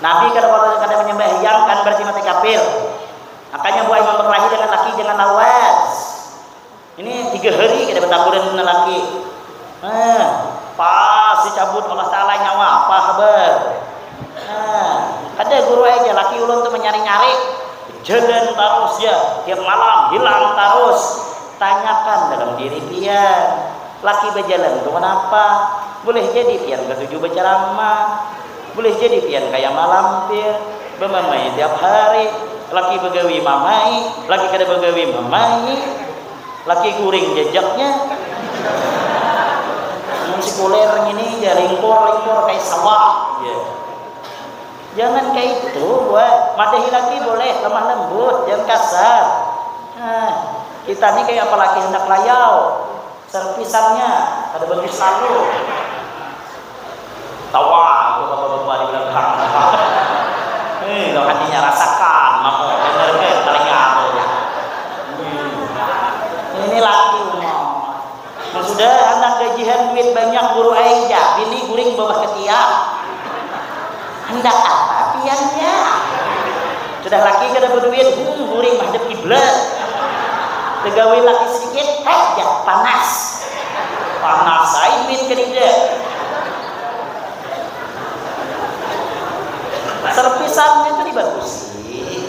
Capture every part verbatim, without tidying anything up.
Nabi kada kada kada menyembah yang kan berarti mati kafir. Makanya buah imam berkelahi dengan laki jangan lawas. Ini tiga hari kada bertaburan dengan laki. Nah, pas dicabut Allah Taala nyawa apa kabar? Nah, ada guru aja laki ulun tuh menyari-nyari jalan terus ya tiap malam hilang terus. Tanyakan dalam diri pian, laki berjalan tuh kenapa? Boleh jadi pian ketujuh berceramah, boleh jadi pian kayak malam pir, bermamai tiap hari, laki begawi mamai, laki kada begawi mamai, laki guring jejaknya. Mun sekuler ini ya lingkor-lingkor kayak sawah. Ya. Jangan kayak itu, buat madahi laki boleh lemah lembut, jangan kasar. Nah, kita nih kayak apalagi hendak layau, serpisannya ada bagus selalu. Tawa, aku bapak-bapak di belakang. Nih, lo hatinya rasakan, mampu bener kan, paling aku. Hmm. Ini laki umum. Nah, sudah anak gajihan duit banyak guru ai ja, bini guring bawah ketiak. Hendak apa pian ya? Sudah laki kada berduit, hmm, guring madep kiblat. Tegawi laki sedikit, heh, ya panas. Panas ai duit kedida. Serpisannya itu dibagusi.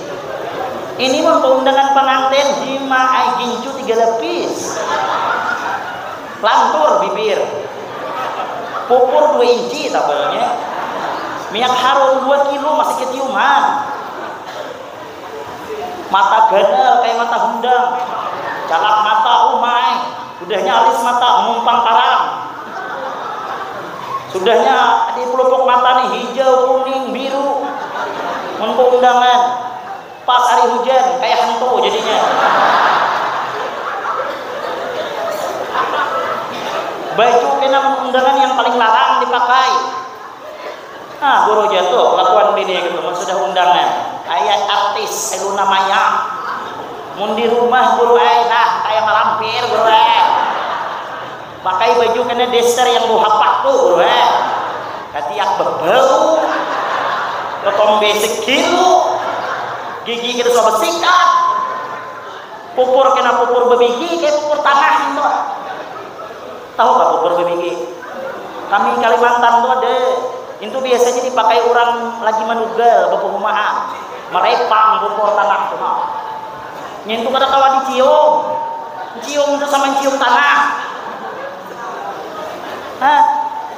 Ini mun keundangan pengantin, hima ai gincu tiga lapis. Lantur bibir. Pupur dua inci tabalnya. Minyak harum dua kilo masih keciuman. Mata ganal kayak mata hundang. Calak mata umai. Udahnya alis mata mumpang parang. Sudahnya di pelupuk mata nih hijau, kuning, biru. Mun keundangan. Pas hari hujan kayak hantu jadinya. Baju kena undangan yang paling larang dipakai. Nah, guru jatuh lakuan bini gitu mun sudah undangan. Kayak artis Eluna Maya. Mun di rumah guru eh nah kayak malampir guru eh. Pakai baju kena daster yang bau hapak tu guru eh. Katiak bebau. Ketombe sekilo. Gigi kita sudah besikat. Pupur kena pupur bebigi kayak pupur tanah itu. Tahu nggak pupur bebigi? Kami Kalimantan tuh ada. Itu biasanya dipakai orang lagi manugal beperumahan. Merepang pupur tanah tuh. Nyentuh kada kawa dicium. Cium tuh sama cium tanah. Hah?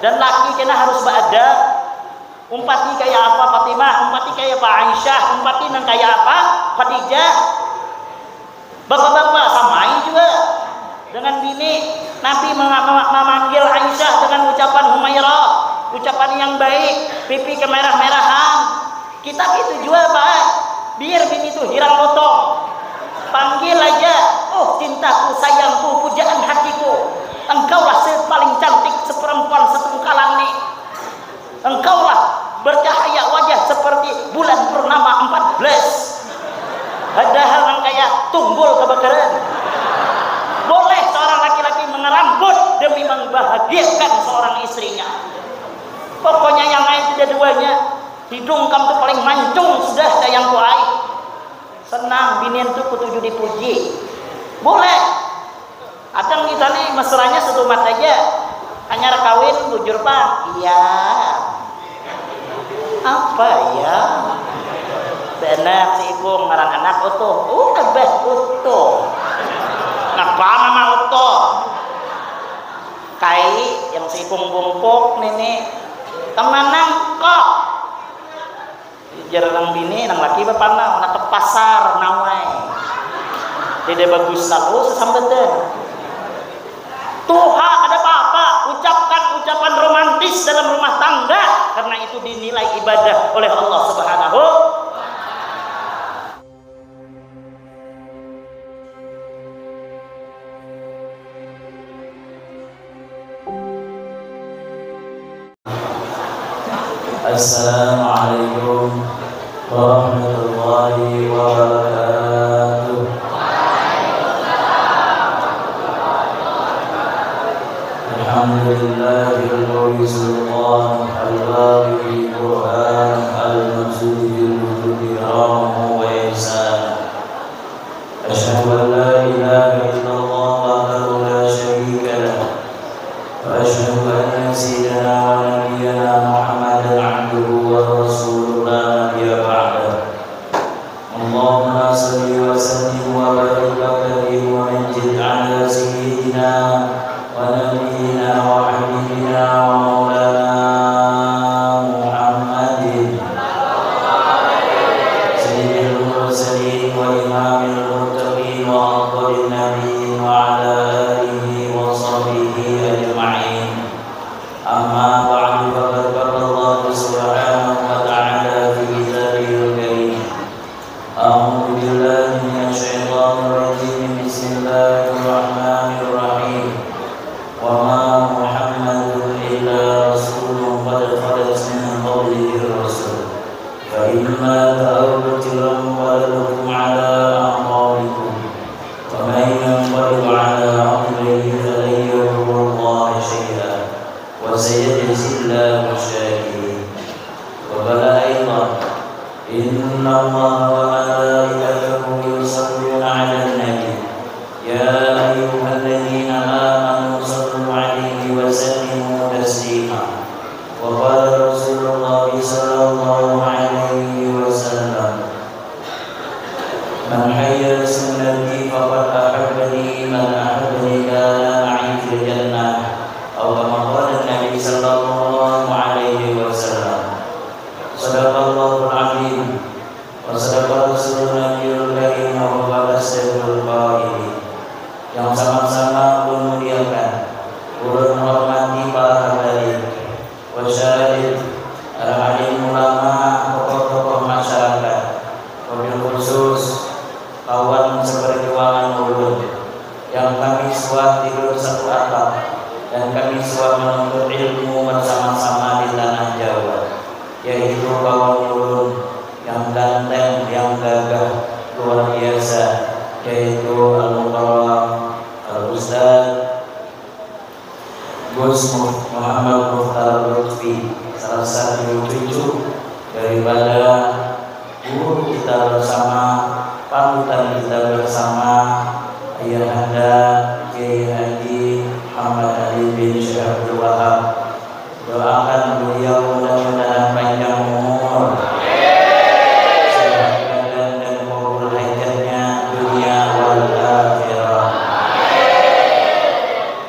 Dan laki kena harus beradab. Umpati kayak apa Fatimah, umpati kayak apa Aisyah, umpati nang kayak apa Khadijah. Bapak-bapak samai juga dengan bini. Nabi memanggil Aisyah dengan ucapan Humairah, ucapan yang baik, pipi kemerah-merahan. Kita itu juga Pak, biar bini itu hirang potong. Panggil aja, oh cintaku, sayangku, pujaan hatiku. Engkaulah paling cantik seperempuan setungkalan nih. Engkaulah bercahaya wajah seperti bulan purnama empat belas. Padahal nang kaya tunggul kebakaran. Boleh seorang laki-laki mengerambut demi membahagiakan seorang istrinya. Pokoknya yang lain tidak duanya. Hidung kam tu paling mancung sudah sayangku ai. Senang binian tu kutuju dipuji. Boleh. Kadang kita nih mesranya setumat aja. Hanyar kawin bujur pang. Iya. Apa ya? Benar si ikung ngaran anak utuh. Uh, abah utuh. Napa mama utuh? Kai yang si ikung bungkuk nini. Temanang kok. Jar nang bini, nang laki bapanau, handak ke pasar, nawai. Tidak bagus tahu sesambatan. Tuha, ada apa-apa, ucapkan ucapan romantis dalam rumah tangga, karena itu dinilai ibadah oleh Allah Subhanahu. Assalamualaikum warahmatullahi wabarakatuh. Alhamdulillahil qawi sultan al-wali Quran al فإن الموت أو قتل انقلبتم على أعقابكم ومن ينقلب على عقبيه فلن يضر الله شيئا وسيجزي الله الشاكرين. وقال أيضا: إن الله وملائكته يصلون على النبي يا أيها الذين آمنوا صلوا عليه وسلموا تسليما. وقال رسول الله صلى الله عليه وسلم: من حيا سنتي فقد أحبني، من أحبني كان معي في الجنة. أو كما قال النبي صلى الله عليه وسلم. صدق الله العظيم. وصدق رسولنا النبي الكريم وهو أصدق القائلين. Yang sama-sama ulun muliakan, ulun hormati para habaib, wasyarif, para alim ulama, tokoh-tokoh masyarakat, wabil khusus kawan seperjuangan ulun yang kami suah tidur satu atap dan kami suah menuntut ilmu bersama-sama di tanah Jawa, yaitu kawan ulun yang ganteng, yang gagah, luar biasa, yaitu Al-Mukarram Al-Ustaz Gus Mu-, Muhammad Mukhtar Lutfi, salah satu cucu daripada guru kita bersama, panutan kita bersama, Ayahanda Kiai Haji Muhammad Ali bin Syekh Abdul Wahab. Doakan beliau mudah-mudahan panjang umur, sehat badan dan kabul hajatnya dunia wal akhirah.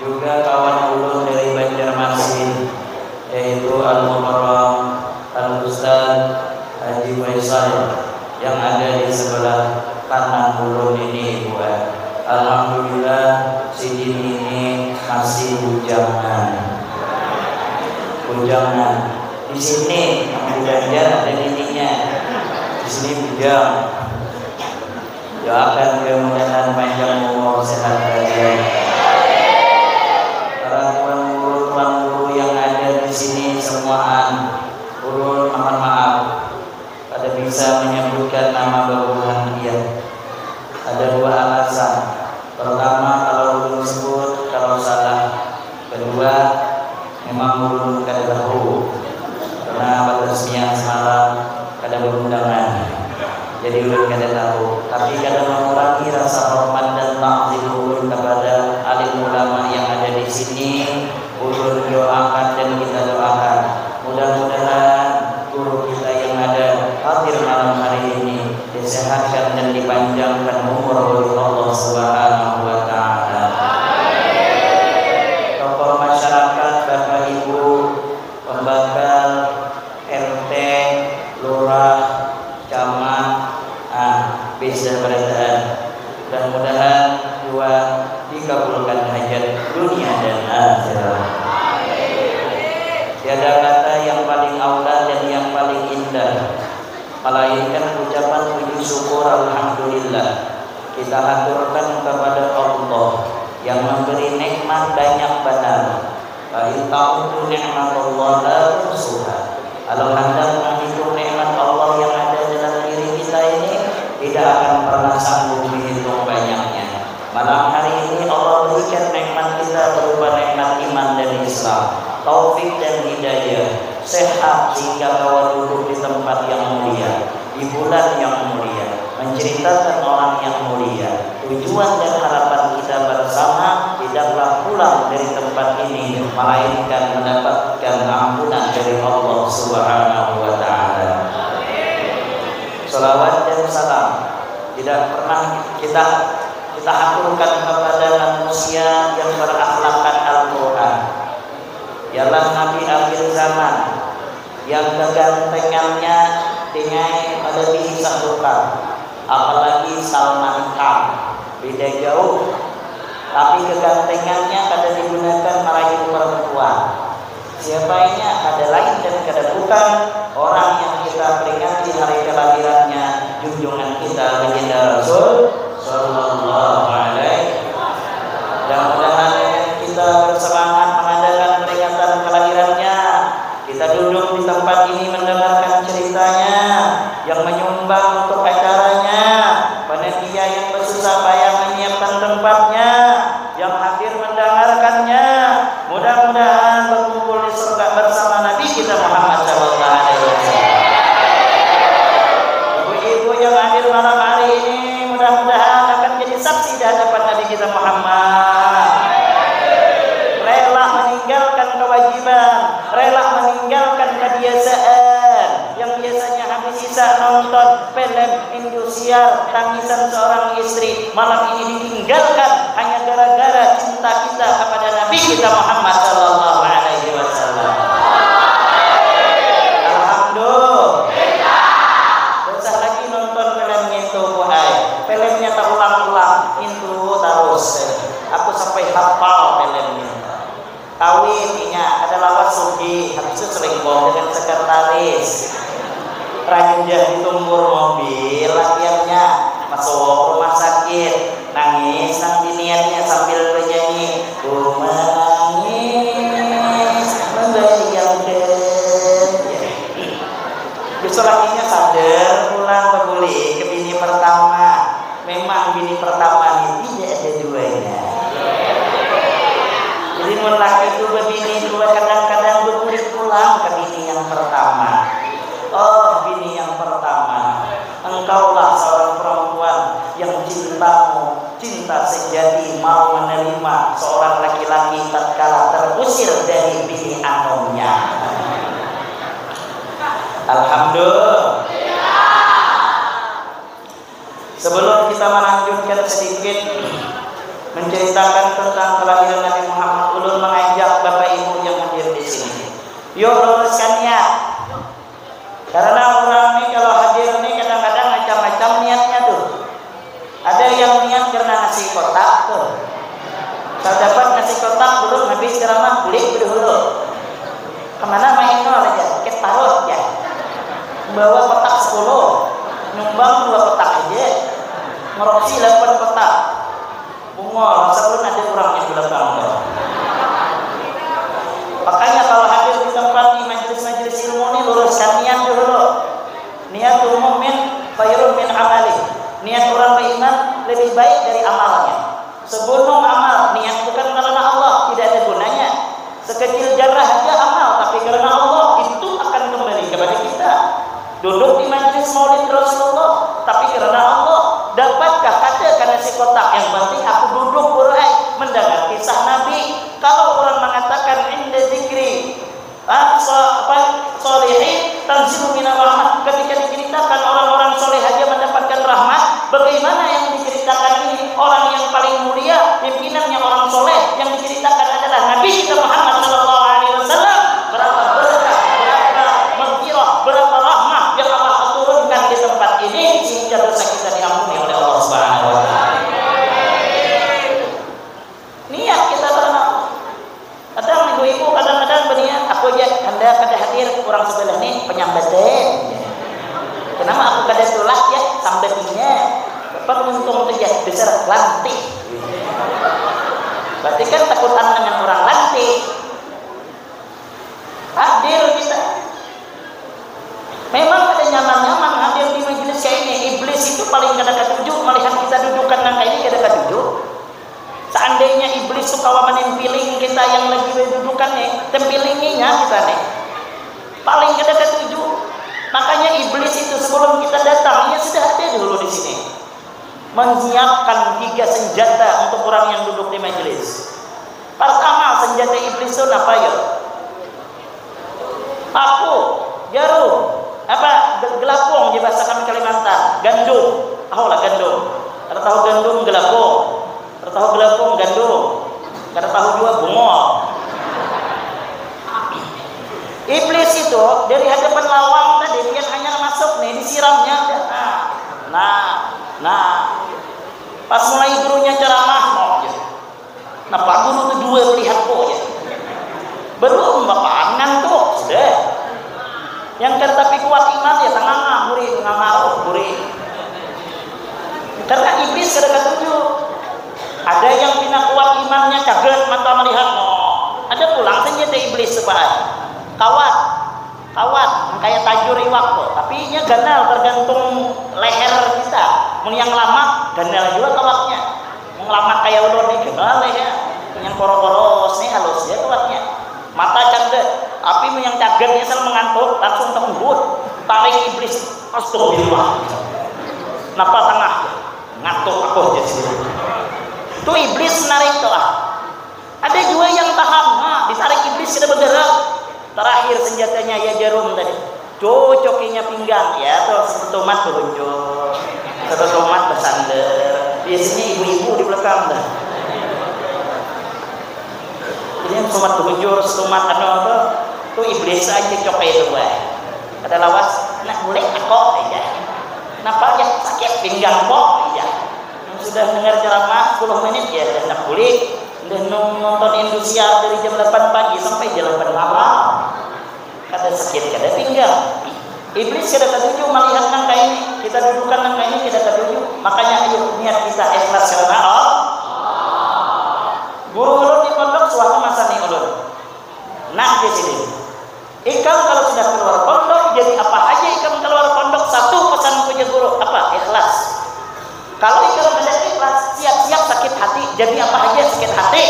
Juga kawan ulun dari Banjarmasin, yaitu Al-Mukarram Al-Ustaz Haji Faisal yang ada di sebelah kanan ulun ini, buah. Alhamdulillah, sidin ini masih bujangan. Bujangan. Di sini, di Banjar ada nininya. Di sini bujang. Doakan mudah-mudahan panjang umur, sehat badan. Para tuan guru, tuan guru yang ada di sini semuaan, ulun mohon maaf, kada bisa menyebutkan nama babuhan pian. Ada dua alasan. Pertama, kalau ulun sebut, kalau salah. Kedua, memang ulun kada tahu karena batasnya semalam kada berundangan, jadi ulun kada tahu. Tapi kada mengurangi rasa hormat dan takzim ulun kepada alim ulama yang ada di sini. Ulun doakan dan kita doakan, mudah-mudahan guru kita yang ada hadir malam hari ini disehatkan dan dipanjangkan umur oleh Allah Subhanahu wa Ta'ala. Tokoh masyarakat, Bapak Ibu, pembakal, R T, lurah, camat, ah, bis dan barataan. Mudah-mudahan jua dikabulkan hajat dunia dan akhirat. Tiada kata yang paling aula dan yang paling indah melainkan ucapan puji syukur alhamdulillah kita haturkan kepada Allah yang memberi nikmat banyak banar. Wa in ta'uddu ni'matallahi la tuhsuha. Kalau hendak menghitung nikmat Allah yang ada dalam diri kita ini, tidak akan pernah sanggup dihitung banyaknya. Malam hari ini Allah berikan nikmat kita berupa nikmat iman dan Islam, taufik dan hidayah, sehat sehingga kawa duduk di tempat yang mulia, di bulan yang mulia, menceritakan orang yang mulia. Tujuan dan harapan kita bersama tidaklah pulang dari tempat ini melainkan mendapatkan ampunan dari Allah Subhanahu wa Ta'ala. Salawat dan salam tidak pernah kita kita haturkan kepada manusia yang berakhlakan Al-Quran, ialah Nabi akhir zaman yang kegantengannya tinggai melebihi Shah Rukh Khan, apalagi Salman Khan, beda jauh. Tapi kegantengannya kada digunakan merayu perempuan. Siapa inya? Kada lain dan kada bukan orang yang kita peringati hari kelahirannya, junjungan kita, Baginda Rasul Sallallahu Alaihi Wasallam. Mudah-mudahan kita bersemangat mengadakan peringatan kelahirannya. Kita duduk di tempat ini mendengarkan ceritanya. yang menyumbang untuk acaranya, panitia yang bersusah payah menyiapkan tempatnya, yang hadir mendengarkannya. Mudah-mudahan berkumpul di surga bersama Nabi kita Muhammad sallallahu alaihi wasallam. Ibu-ibu yang hadir malam hari ini, mudah-mudahan akan jadi saksi di hadapan Nabi kita Muhammad. Rela meninggalkan kewajiban, rela meninggalkan kebiasaan yang biasanya habis isa nonton film Indosiar, tangisan seorang istri, malam ini ditinggalkan hanya gara-gara cinta kita kepada Nabi kita Muhammad sallallahu alaihi wasallam. Alhamdulillah. Usah lagi nonton film ngintu, Bu ai. Filmnya taulang-ulang, ngintu tarus. Aku sampai hafal filmnya. Kawin inya kada lawas sugih, habis tu selingkuh dengan sekretaris. Ranjah ditumbur mobil latihannya, masuk rumah sakit, nangis nang biniannya sambil bernyanyi, ku menangis membayangkan. Justru lakinya sadar pulang berbuli ke bini pertama. Memang bini pertama ni tidak ada duanya. Jadi mun laki tu bebini dua, kadang-kadang bebulik pulang ke bini yang pertama. Oh, bini yang pertama, engkaulah seorang perempuan yang cintamu, cinta sejati, mau menerima seorang laki-laki tatkala terusir dari bini anumnya. Alhamdulillah. Sebelum kita melanjutkan sedikit menceritakan tentang kelahiran Nabi Muhammad, ulun mengajak Bapak Ibu yang hadir di sini, yuk luruskan niat. Karena orang ni kalau hadir ni kadang-kadang macam-macam niatnya tuh. Ada yang niat karena nasi kotak tuh. Saya dapat nasi kotak, belum habis ceramah, bulik dahulu. Kemana main nol aja, ket parut ya. Bawa kotak sepuluh, nyumbang dua kotak aja. Ngerupsi delapan kotak. Bungol, masa belum ada orang yang belakang tuh. Makanya kalau hadir di tempat di majelis-majelis ilmu ni, luruskan niat dulu. Niat mukmin khairun min amali. Niat orang beriman lebih baik dari amalnya. Segunung amal, niat bukan karena Allah, tidak ada gunanya. Sekecil jarah aja amal, tapi karena Allah, itu akan kembali kepada kita. Duduk di majelis maulid Rasulullah, tapi karena Allah. Dapatkah kada kana si kotak, yang penting aku duduk, burai, mendengar kisah Nabi. Kalau orang mengatakan inda zikri, ah, so, apa, solihin tanzilu minar rahmah, ketika diceritakan orang-orang soleh aja mendapatkan rahmat, bagaimana yang diceritakan ini orang yang paling mulia, pimpinannya orang soleh, yang diceritakan adalah Nabi kita Muhammad sallallahu alaihi wasallam. Berapa berkah, berapa maghfirah, berapa rahmah yang Allah turunkan di tempat ini sehingga dosa kita diampuni oleh Allah Subhanahu wa taala. Niat kita karena Allah. Kadang ibu-ibu kadang-kadang berniat, aku aja hendak kada hadir, orang sebelah ni penyambatan. Kenapa aku kada tulak ya, sambatinya. Penguntung tu ya besar lantih. Berarti kan takutan dengan orang lantih. Hadir kita. Memang kada nyaman-nyaman hadir di majelis kayak ini. Iblis itu paling kada katuju melihat kita dudukan nang kayak ini, kada katuju. Seandainya iblis tu kawa menimpiling kita yang lagi dudukan nih, tempilinginya kita nih. Paling kada katuju. Makanya iblis itu sebelum kita datang, ia sudah ada dulu di sini. Menyiapkan tiga senjata untuk orang yang duduk di majelis. Pertama, senjata iblis tu napa ya? Paku, jarum, apa, ge-, gelapung di bahasa kami Kalimantan, gandum. Tahu lah gandum. Kada tahu gandum, gelapung. Kada tahu gelapung, gandum. Kada tahu jua, bungul. Iblis itu dari hadapan lawang tadi, pian hanyar masuk nih, disiramnya. Nah, nah, nah. Pas mulai gurunya ceramah, oh, ya. Napa guru tu dua melihat ko, ya. Belum bapangan tu, sudah. Yang kada tapi kuat iman, ya, tanganga, buri, tanganga, oh, buri. Karena iblis kada katuju. Ada yang pina kuat imannya, cagat mata melihat, oh. Ada pulang senjata iblis tu, Pak. Kawat. Kawat, kaya tajur iwak tu, tapi inya ganal tergantung leher kita. Mun yang lamak, ganal jua kawatnya. Mun lamak kaya ulun ni, ganal leher. Mun yang koro-koros ni, halus ja kawatnya. Mata canda, tapi mun yang cagat ni asal mengantuk, langsung takuhut. Tarik iblis, astagfirullah. Napa tangah? Ngantuk aku, jar sidin. Tu iblis narik tu ah. Ada jua yang tahan, nah, ditarik iblis kada bergerak. Terakhir senjatanya ya jarum tadi. Cucukinya pinggang, ya tuh setumat berunjung. Setumat bersandar. Biasanya ibu-ibu di belakang dah. Jadi yang setumat berunjung, setumat anu apa? Tuh iblis aja cok itu wah. Ada lawas, nak boleh aku aja. Kenapa ya sakit pinggang kok aja. Sudah dengar ceramah sepuluh menit ya dah nak bulik. Dah nonton Indosiar dari jam delapan pagi sampai jam delapan malam. Kada sakit kada pinggang. Iblis kada katuju melihat nang kaini. Kita dudukan nang kaini kada katuju. Makanya ayo niat kita ikhlas karena Allah. Guru ulun di pondok suah masani ulun. Nah di sini. Ikam kalau sudah keluar pondok, jadi apa aja ikam keluar pondok, satu pesan punya guru, apa? Ikhlas. Kalau ikam ada ikhlas, siap-siap sakit hati, jadi apa aja sakit hati.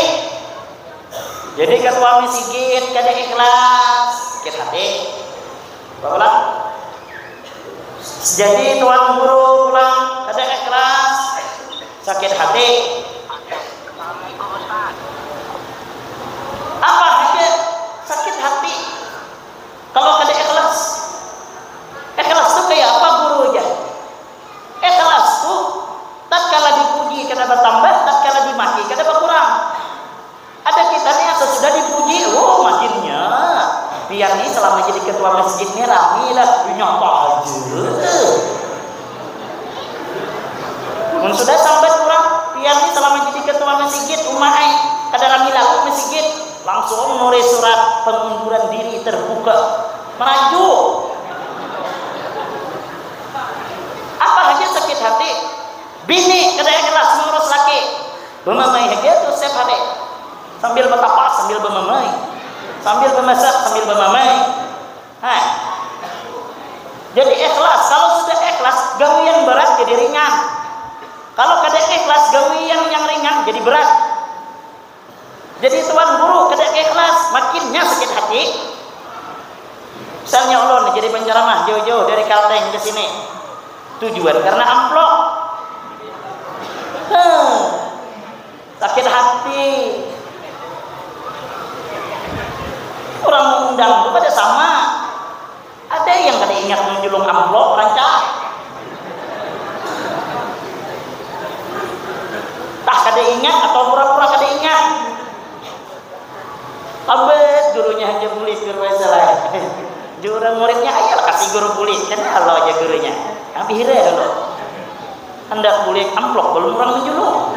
Jadi ketua misigit kada ikhlas, sakit hati. Bapak ulang. Jadi tuan guru pulang kada ikhlas, sakit hati. Apa aja sakit hati. Kalau kada ikhlas, ikhlas tu kaya apa guru aja. Ikhlas tu tatkala dipuji kada bertambah, tatkala dimaki kada berkurang. Ada kita ni asa sudah dipuji, oh makinnya. Pian ni selama jadi ketua masjid ni rami lah, nyapa aja. Mun sudah sambat urang, pian ni selama jadi ketua masjid, uma ai, kada rami lalu masjid, langsung nulis surat pengunduran diri terbuka. Merajuk. Apa aja sakit hati? Bini kada ikhlas mengurus laki. Bemamai haja tu setiap hari. Sambil betapas, sambil bemamai. Sambil bemasak, sambil bemamai. Nah. Jadi ikhlas. Kalau sudah ikhlas, gawian berat jadi ringan. Kalau kada ikhlas, gawian yang ringan jadi berat. Jadi tuan guru kada ikhlas, makinnya sakit hati. Misalnya ulun jadi penceramah jauh-jauh dari Kalteng ke sini. Tujuan karena amplop. Heh. Sakit hati. Orang mengundang tu pada sama. Ada yang kada ingat menjulung amplop rancak. Tah kada ingat atau pura-pura kada ingat. Lambat gurunya hanya bulik guru salah. Jurang muridnya ayo kasih guru bulik kan halo aja gurunya. Nah, bihira dulu. Handak bulik amplop belum urang menjulung.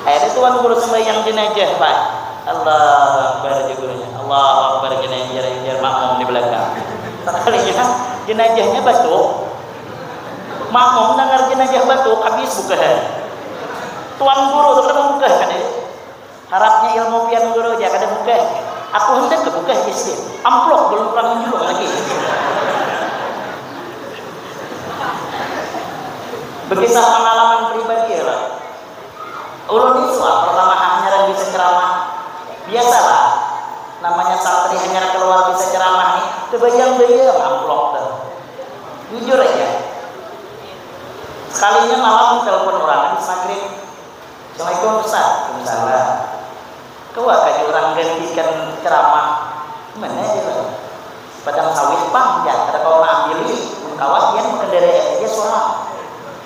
Akhirnya tuan guru sembahyang jenajah pak. Allahu Akbar aja gurunya. Allahu Akbar kena injar-injar makmum di belakang. Sekalinya jenajahnya batuk. Makmum dengar jenajah batuk habis bukahan. Tuan guru tu kada membukahan ya. Harapnya ilmu pian guru ja kada bukeh. Aku hendak ke bukeh S D. Amplop belum pernah menjulung lagi. Bekisah pengalaman pribadi ya lah. Ulun ni suah pertama hanyar bisa ceramah. Biasalah, namanya santri hanyar keluar bisa ceramah ni, kebayang-bayang amplop tu. Jujur aja. Sekalinya malam telepon orang habis maghrib. Assalamualaikum Ustaz. Waalaikumsalam. Kawa kah urang gantikan ceramah? Mana jar urang. Padang sawit pang jar, kada kawa maambil lih. Mun kawa pian bakandaraan haja surang.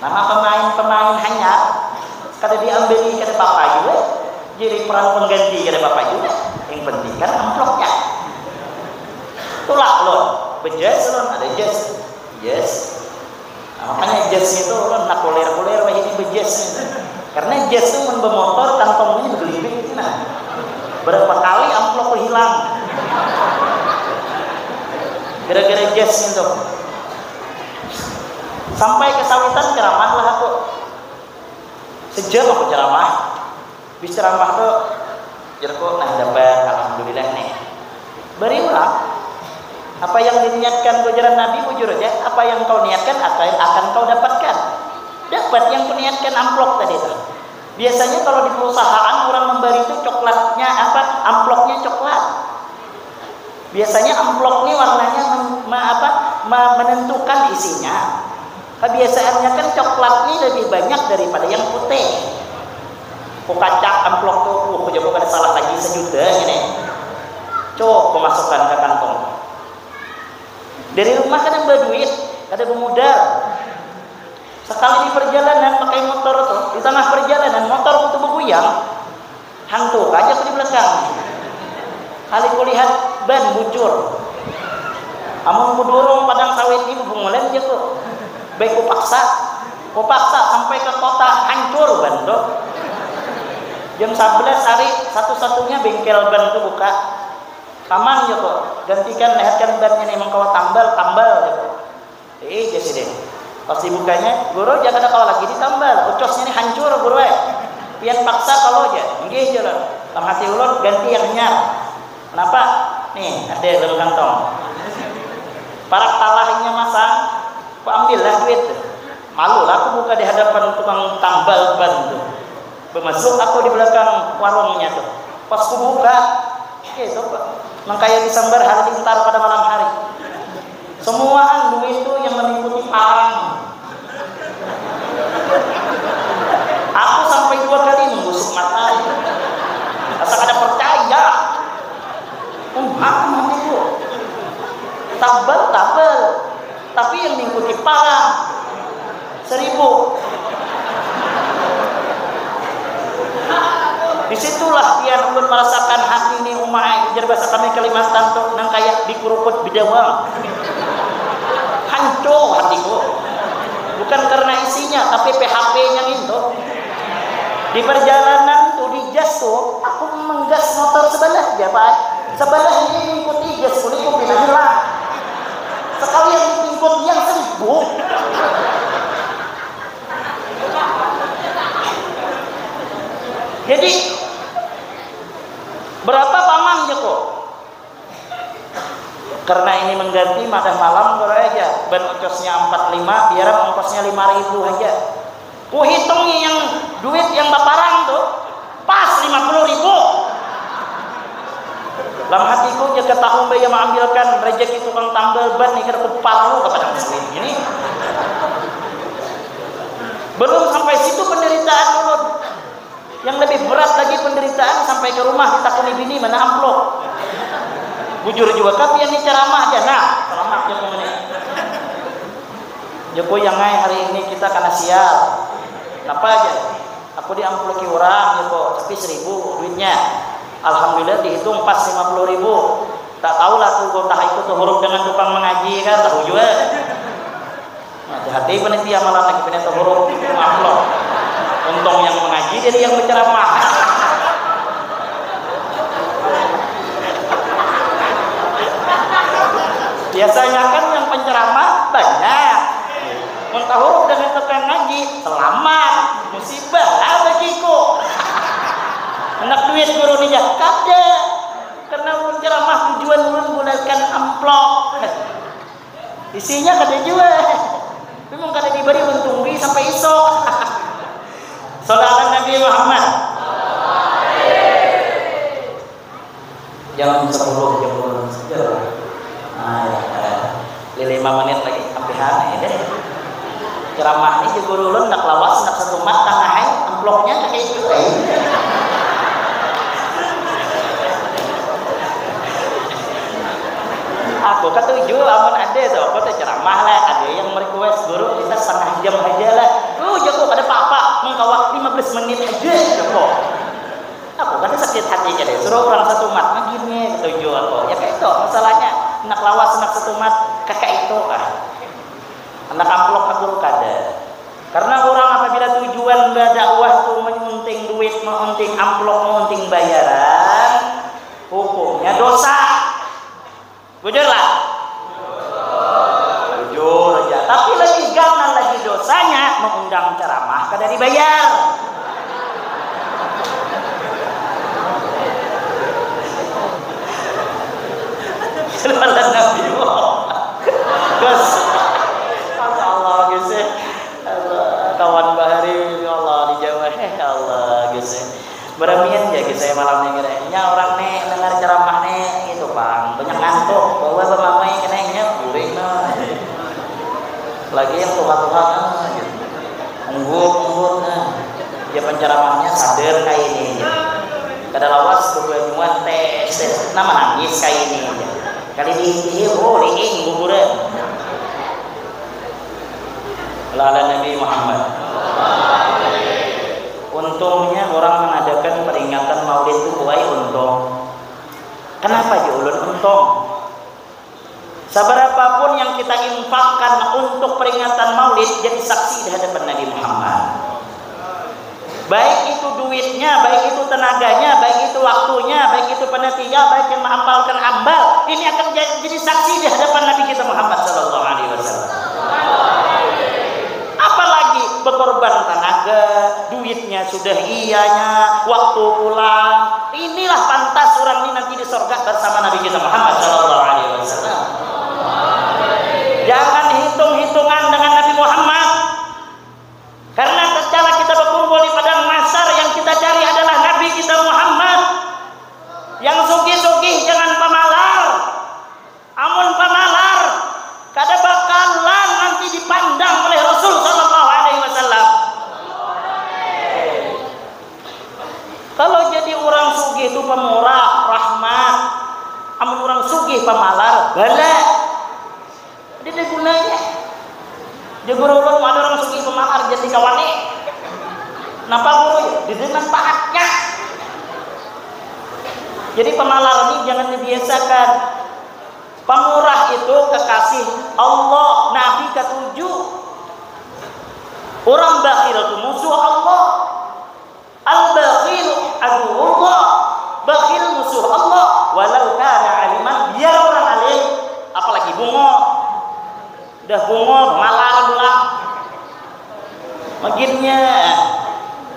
Nama pamain-pamain hanyar kada diambili kada papa jua. Jadi peran pengganti kada papa jua. Yang penting kan amplopnya. Tulak lon, bejas lon, ada jas. Jas. Nah, makanya jas itu ulun handak kuler-kuler wahini bejas. Karena jas tu mun bemotor kantongnya begelimbing nah. Berapa kali amplop tu hilang. Gara-gara jas itu. Sampai ke sawitan ceramah lah aku. Sejam aku ceramah. Habis ceramah tu, jarku nah dapat alhamdulillah nih. Bari urang Apa yang diniatkan, ujaran Nabi, bujur aja, apa yang kau niatkan akan, akan kau dapatkan. Dapat yang kuniatkan amplop tadi tuh. Biasanya kalau di perusahaan orang memberi itu coklatnya apa, amplopnya coklat. Biasanya amplop ini warnanya men- me- apa, me- menentukan isinya. Kebiasaannya kan coklat ini lebih banyak daripada yang putih. Kukacak amplop tuh, uh, jago kada salah lagi sejuta ini. Cok, kumasukkan ke kantong. Dari rumah kada bawa duit, kada bamodal. Sekali di perjalanan pakai motor tuh, di tengah perjalanan motor tuh beguyang. Hantu aja tuh di belakang. Kali kulihat ban bucur. Amun kudurung padang sawit ini bubungulan aja tuh. Baik kupaksa, kupaksa sampai ke kota, hancur ban tuh. Jam sebelas hari, satu-satunya bengkel ban tuh buka. Paman, jaku, gantikan, lihatkan bannya nih, mangkawa tambal, tambal, jaku. Ih, jar sidin. Pas dibukanya, guru, jar kada kawa lagi ditambal, ucosnya nih hancur, guru ai. Pian paksa kalu, jar. Inggih, jar ulun. Dalam hati ulun, ganti yang hanyar. Kenapa? Nih, ada dalam kantong. Parak talah inya masang, kuambillah duit. Malulah aku buka di hadapan tukang tambal ban tuh. Bamasuk aku di belakang warungnya tuh. Pas kubuka, eh, itu, Pak. Nang kaya disambar halilintar pada malam hari. Semuaan duit tuh yang meliputi parang. Aku sampai dua kali menggusuk mata. Asa kada percaya. Umat, umat itu. Tabel, tabel. Tapi yang mengikuti parang seribu. Disitulah pian ulun merasakan hati ni, umai, ujar bahasa kami Kalimantan tu, nang kaya dikurukut bidawang. Hancu hatiku. Bukan karena isinya, tapi P H P-nya ngintu. Di perjalanan tu, di jas tu, aku menggas motor sebelah ja, Pak. Sebelah ini mengikuti gas kulit, kupina hilang. Sekalian ditingkut yang seribu. Jadi, berapa paman, jaku? Karena ini mengganti madah malam, guru aja. Ban ucosnya empat lima, biaran ongkosnya lima ribu aja. Kuhitungi yang duit yang baparang tu, pas lima puluh ribu. Dalam hatiku, jika tahu mbak yang mengambilkan rezeki tukang tambal ban ni, kada kupalu ka padang sawit ini. Belum sampai situ penderitaan ulun. Yang lebih berat lagi penderitaan, sampai ke rumah ditakuni bini, mana amplop. Bujur jua kah pian ni ceramah ja, nah, selamat ja kau ni. Jaku, yang ai, hari ini kita kana sial. Napa ja? Aku diamploki urang, jaku, tapi seribu duitnya. Alhamdulillah dihitung pas lima puluh ribu. Tak tahulah tu, tahu ikut tu huruf dengan tukang mengaji kan, tahu jua. Nah, hati-hati panitia malam lagi pindah ke huruf amplop. Untung yang mengaji jadi yang berceramah. Biasanya kan yang penceramah banyak. Mun tahuruf dengan tukang ngaji, selamat. Musibah lah bagiku. Anak duit guru ni, ya, kada. Karena mun ceramah tujuan ulun bulatkan amplop. Isinya kada jua. Memang kada diberi, mentunggi sampai isuk. Salawat Nabi Muhammad. Jam sepuluh, jam sepuluh saja lah. Nah, ya, eh, lima menit lagi, ampihan ya deh. Ceramah ni, jagur ulun, handak lawas, handak satumat, tangahai, amplopnya kayak itu. Aku katuju amun ada tu, aku tu ceramah lah, ada yang merequest, "Guru, kita setengah jam aja lah." "Tuh, jago, kada apa-apa, mengkawak lima belas menit aja," jago. Aku kada sakit hati, jadi suruh orang satumat, magini katuju aku. Ya kayak itu masalahnya, handak lawas, handak satumat, kayak itu kah. Handak amplop ka guru kada. Karena orang apabila tujuan berdakwah tu meunting duit, meunting amplop, meunting bayaran, hukumnya dosa. Bujur lah? Bujur aja. Tapi lebih ganal lagi dosanya mengundang ceramah kada dibayar. Salawat Nabi. Lagi yang tuha-tuha nah, gitu. Ungguk, ungguk nah. Ya penceramahnya sadar kayak ini aja. Kada lawas bebanyuan tes tes. Nah menangis kayak ini aja. Kali dihihi, oh liing guguran. Lala Nabi Muhammad. Untungnya orang mengadakan peringatan maulid itu buai untung. Kenapa ya ulun untung? Sabarapapun yang kita infakkan untuk peringatan maulid, jadi saksi di hadapan Nabi Muhammad. Baik itu duitnya, baik itu tenaganya, baik itu waktunya, baik itu panitia, baik yang mengampalkan ambal, ini akan jadi saksi di hadapan Nabi kita Muhammad sallallahu alaihi wasallam. Apalagi berkorban tenaga, duitnya sudah iyanya, waktu pulang. Inilah pantas orang ini nanti di sorga bersama Nabi kita Muhammad sallallahu alaihi wasallam. Jangan hitung-hitungan dengan Nabi Muhammad. Karena tatkala kita berkumpul di padang mahsyar, yang kita cari adalah Nabi kita Muhammad. Yang sugih-sugih jangan pamalar. Amun pamalar, kada bakalan nanti dipandang oleh Rasul sallallahu alaihi wasallam. Kalau jadi orang sugih itu pemurah, rahmat. Amun orang sugih pamalar, bala. Ada gunanya. Jagur ulun ada orang sugih pamalar jadi kawani. Napa guru ya? Di manfaatnya. Jadi pamalar ini jangan dibiasakan. Pamurah itu kekasih Allah, Nabi katuju. Orang bakhil itu musuh Allah. Al-bakhilu aduwwullah. Bakhil musuh Allah. Walau kana aliman, biar orang alim, apalagi bungo. Dah bungo, malar pulang. Maginnya,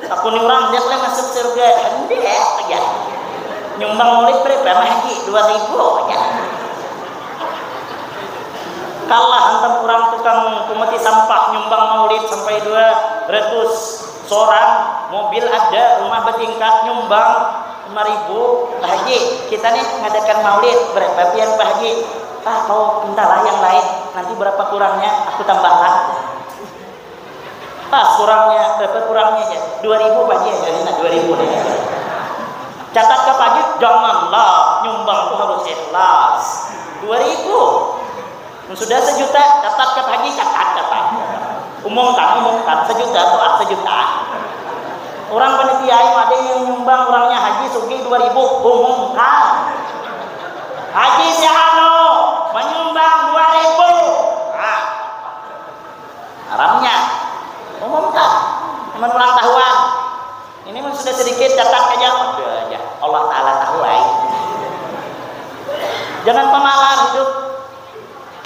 aku ni orang hendak lah masuk surga. Hendak aja. Nyumbang maulid berapa mah haji? Dua ribu aja. Kalah hantam orang tukang pemeti sampah nyumbang maulid sampai dua ratus sorang, mobil ada, rumah bertingkat, nyumbang lima ribu. Pak Haji, kita nih ngadakan maulid, berapa pian Pak Haji? Ah, kau mintalah yang lain, nanti berapa kurangnya aku tambahlah. Pas kurangnya, berapa kurangnya ya? Dua ribu Pak Haji, jadi nah dua ribu nih. Catat ke Pak Haji, janganlah nyumbang tuh harus ikhlas. Dua ribu. Mun sudah sejuta, catat ke Pak Haji, catat, catat. Umumkan, umumkan, sejuta tuh ah, sejuta. Orang panitia yang ada yang nyumbang orangnya Haji Sugi dua ribu, umumkan. Haji si Ano menyumbang dua ribu. Nah, haramnya umumkan. Teman ulang tahuan. Ini mun sudah sedikit catat aja, udah aja. Allah Ta'ala tahu ai. Jangan pemalar hidup.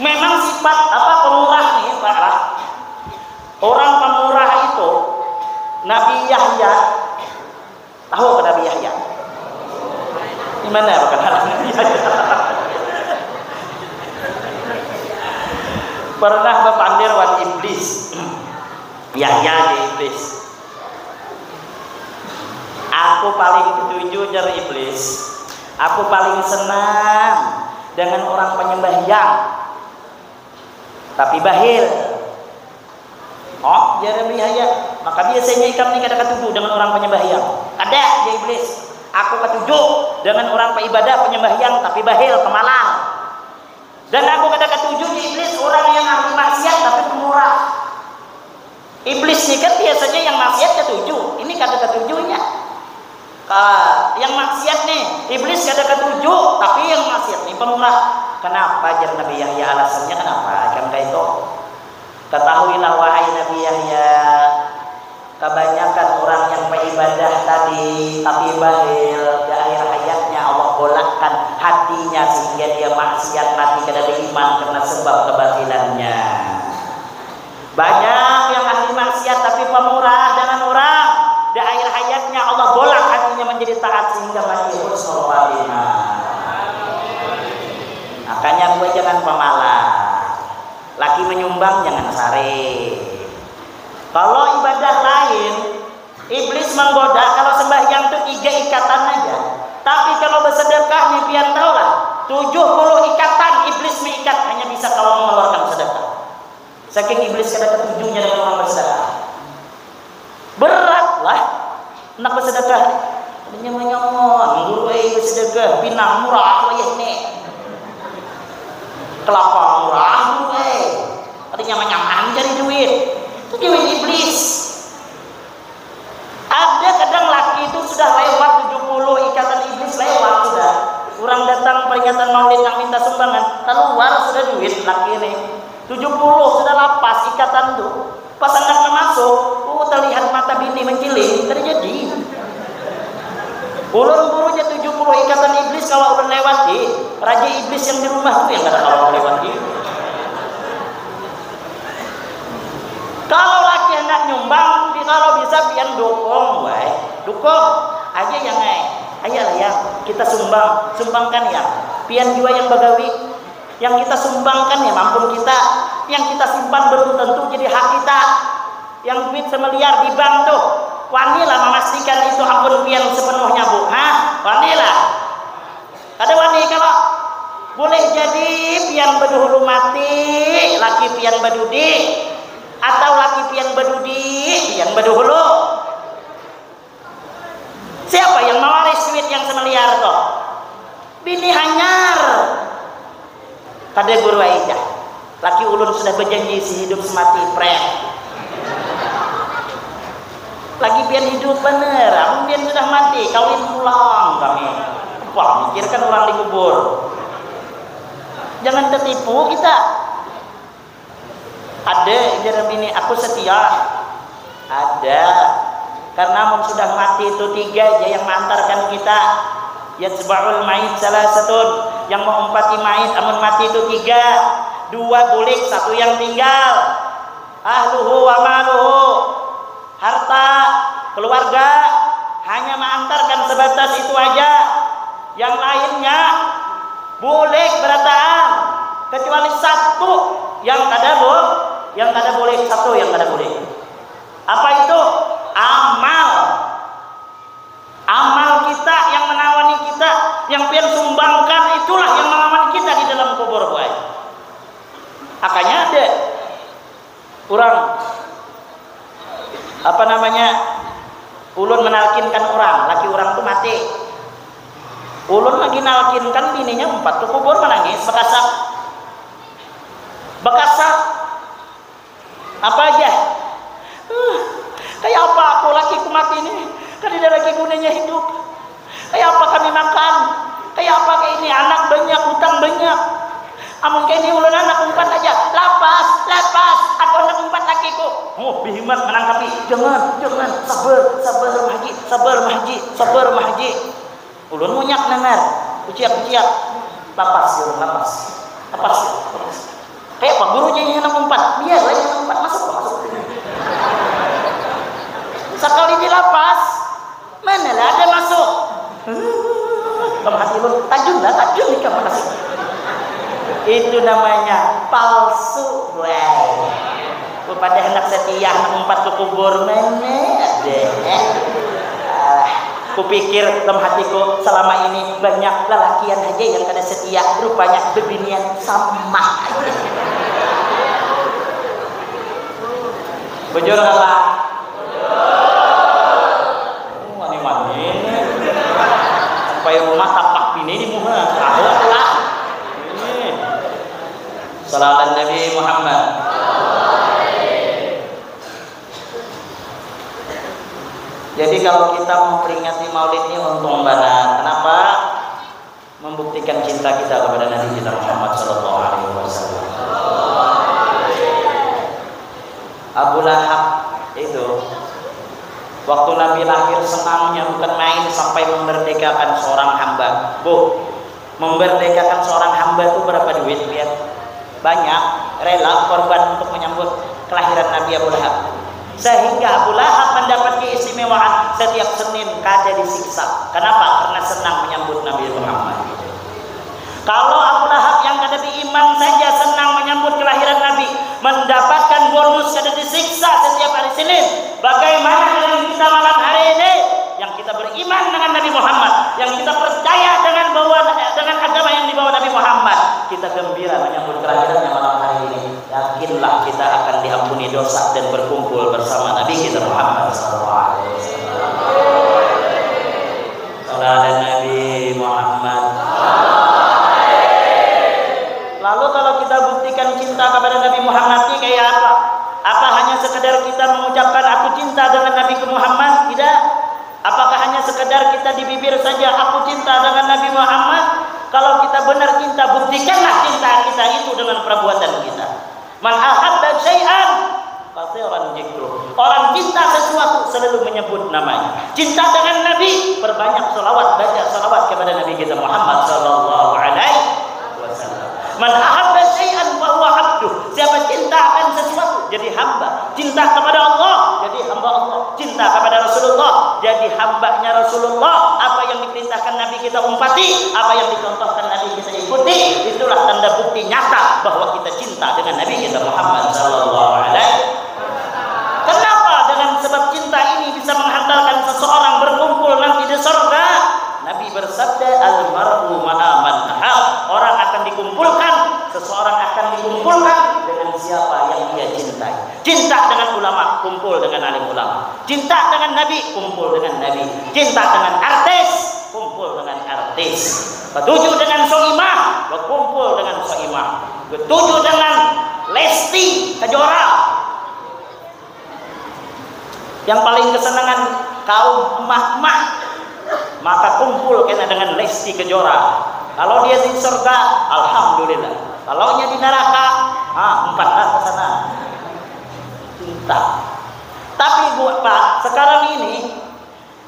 Memang sifat apa pemurah nih, Pak lah. Orang pemurah itu Nabi Yahya. Tahu ke Nabi Yahya? Di mana perkenalan Nabi Yahya? Pernah berpandir wan iblis. Yahya di iblis. Aku paling ketuju jar iblis. Aku paling senang dengan orang penyembahyang. Tapi bahil. Oh, jar Nabi Yahya, maka biasanya ikam ni kada katuju dengan orang penyembahyang. Kada, jar iblis. Aku katuju dengan orang peibadah penyembahyang tapi bahil, pemalar. Dan aku kada katuju di iblis orang yang ahli maksiat tapi pemurah. Iblis ni kan biasanya yang maksiat katuju, ini kada katujunya. Ka, yang maksiat nih, iblis kada katuju, tapi yang maksiat nih pemurah. Kenapa jar Nabi Yahya alasannya kenapa? Kan kayak itu. Ketahuilah wahai Nabi Yahya, kebanyakan orang yang beribadah tadi tapi bahil, di akhir hayatnya Allah bolakkan hatinya sehingga dia maksiat mati kada beriman karena sebab kebahilannya. Banyak yang ahli maksiat tapi pemurah dengan orang. Di akhir hayatnya Allah bolak hatinya menjadi taat sehingga mati husnul khatimah. Makanya gue jangan pemalas. Laki menyumbang jangan sare. Kalau ibadah lain, iblis menggoda. Kalau sembahyang tuh tiga ikatan aja. Tapi kalau bersedekah nih pian tahulah, tujuh puluh ikatan iblis mengikat hanya bisa kalau mengeluarkan sedekah. Saking iblis kada katujunya dengan urang basadakah. Berat lah handak basadakah. Kada nyaman-nyaman, guru ai basadakah, pinang murah wayah ni. Kelapa murah guru ai. Kada nyaman-nyaman cari duit. Itu duit iblis. Ada kadang laki itu sudah lewat tujuh puluh, ikatan iblis lewat sudah. Urang datang peringatan maulid nang minta sumbangan, kaluar sudah duit laki ni. Tujuh puluh sudah lapas ikatan tu. Pas handak masuk, uh, terlihat mata bini menciling, kada jadi. Ulun guru ja tujuh puluh ikatan iblis kawa ulun lewati, raja iblis yang di rumah tu yang kada kawa ulun lewati. Kalau laki handak nyumbang, kalau bisa pian dukung, wai. Dukung aja yang ai. Ayolah yang, kita sumbang, sumbangkan yang. Pian jua yang bagawi. Yang kita sumbangkan ya ampun kita, yang kita simpan belum tentu jadi hak kita. Yang duit semiliar di bank tuh, wanilah memastikan itu ampun pian sepenuhnya, Bu. Hah? Wanilah. Kada wani kalau boleh jadi pian baduhulu mati, laki pian badudi, atau laki pian badudi, pian baduhulu. Siapa yang mawaris duit yang semiliar tuh? Bini hanyar. Kada guru ai dah. Laki ulun sudah berjanji sehidup semati, preh. Lagi pian hidup banar, amun pian sudah mati, kawin pulang kami. Wah, mikirkan orang dikubur. Jangan tertipu kita. Ada, jar bini, aku setia. Ada. Karena amun sudah mati itu tiga aja yang mengantarkan kita. Yatba'ul mait salasatun, yang mengumpati mait amun mati itu tiga. Dua bulik, satu yang tinggal. Ahluhu wa maluhu. Harta, keluarga, hanya mengantarkan sebatas itu aja. Yang lainnya boleh berataan, kecuali satu yang kada bo-, yang kada boleh, satu yang kada boleh. Apa itu? Amal. Amal kita yang menawani kita, yang pian sumbangkan itulah yang menawani kita di dalam kubur, buai. Makanya ada urang, apa namanya, ulun menalkinkan urang, laki urang tu mati. Ulun lagi nalkinkan, bininya umpat tu kubur, manangis, bakasak. Bakasak. Apa aja? Huh, kaya apa aku, lakiku mati ni? Kadada lagi gunanya hidup. Kaya apa kami makan? Kaya apa kaya ini? Anak banyak, hutang banyak. Amun kaya ini ulun anak umpat aja. Lapas, lapas, aku handak umpat lakiku. Oh, bihimat manangkapi. Jangan, jangan. Sabar, sabar, Mahaji. Sabar, Mahaji. Sabar, Mahaji. Ulun munyak nangar. Kuciak-kuciak. Lapas, ya, lapas. Lapas, ya, lapas. Kaya apa guru ja ini handak umpat? Biar lah ini handak umpat. Masuk, masuk. Sakali dilapas, mana lah ada masuk. Dalam hati ulun, tajun lah, tajun ikam, makasih. Itu namanya palsu, buai. Ku pada handak setia, handak umpat ke kubur, mana ada. Alah, kupikir dalam hatiku, selama ini banyak lalakian haja yang kada setia, rupanya bebinian sama. Bujur apa? Wani-wani. Sampai rumah tapak bini di muha. Tahu lah. Ini. Salam Nabi Muhammad. Jadi kalau kita memperingati Maulid ini untung banar. Kenapa? Membuktikan cinta kita kepada Nabi kita Muhammad sallallahu alaihi wasallam. Abu Lahab itu, waktu Nabi lahir, senangnya bukan main, sampai memerdekakan seorang hamba. Bu, memerdekakan seorang hamba itu berapa duit, lihat? Banyak, rela korban untuk menyambut kelahiran Nabi Abu Lahab. Sehingga Abu Lahab mendapat keistimewaan, setiap Senin kada disiksa. Kenapa? Karena senang menyambut Nabi Muhammad. Kalau Abu Lahab yang kada beriman saja senang menyambut kelahiran Nabi, mendapatkan bonus kada disiksa setiap hari Senin, bagaimana dengan kita malam hari ini yang kita beriman dengan Nabi Muhammad, yang kita percaya dengan bahwa, dengan agama yang dibawa Nabi Muhammad? Kita gembira menyambut kelahirannya malam hari ini. Yakinlah kita akan diampuni dosa dan berkumpul bersama Nabi kita Muhammad sallallahu alaihi wasallam. Salam Nabi Muhammad. Lalu kalau kita buktikan cinta kepada Nabi Muhammad ini kayak apa? Apa hanya sekedar kita mengucapkan aku cinta dengan Nabi Muhammad? Tidak. Apakah hanya sekedar kita di bibir saja aku cinta dengan Nabi Muhammad? Kalau kita benar cinta, buktikanlah cinta kita itu dengan perbuatan kita. Man ahabba syai'an kathiran dzikruh. Orang cinta sesuatu selalu menyebut namanya. Cinta dengan Nabi, perbanyak salawat, baca salawat kepada Nabi kita Muhammad sallallahu alaihi wasallam. Man ahabba syai'an fahuwa abduh. Siapa cinta akan sesuatu, jadi hamba. Cinta kepada Allah, jadi hamba Allah. Cinta kepada Rasulullah, jadi hambanya Rasulullah. Apa yang diperintahkan Nabi kita umpati, apa yang dicontohkan Nabi kita ikuti. Itulah tanda bukti nyata bahwa kita cinta dengan Nabi kita Muhammad sallallahu alaihi. Kenapa dengan sebab cinta ini bisa menghantarkan seseorang berkumpul nanti di surga? Nabi bersabda, "Al mar'u ma'a man ahab." Orang akan dikumpulkan, seseorang akan dikumpulkan dengan siapa yang ia cintai. Cinta dengan ulama, kumpul dengan alim ulama. Cinta dengan Nabi, kumpul dengan Nabi. Cinta dengan artis, kumpul dengan artis. Ketujuh dengan Soimah, berkumpul dengan Soimah. Ketujuh dengan Lesti Kejora. Yang paling kesenangan kaum emak-emak, maka kumpul kena dengan Lesti Kejora. Kalau dia di surga, alhamdulillah. Kalau nya di neraka, ah, empat lah ke sana. Cinta. Tapi buat Pak, sekarang ini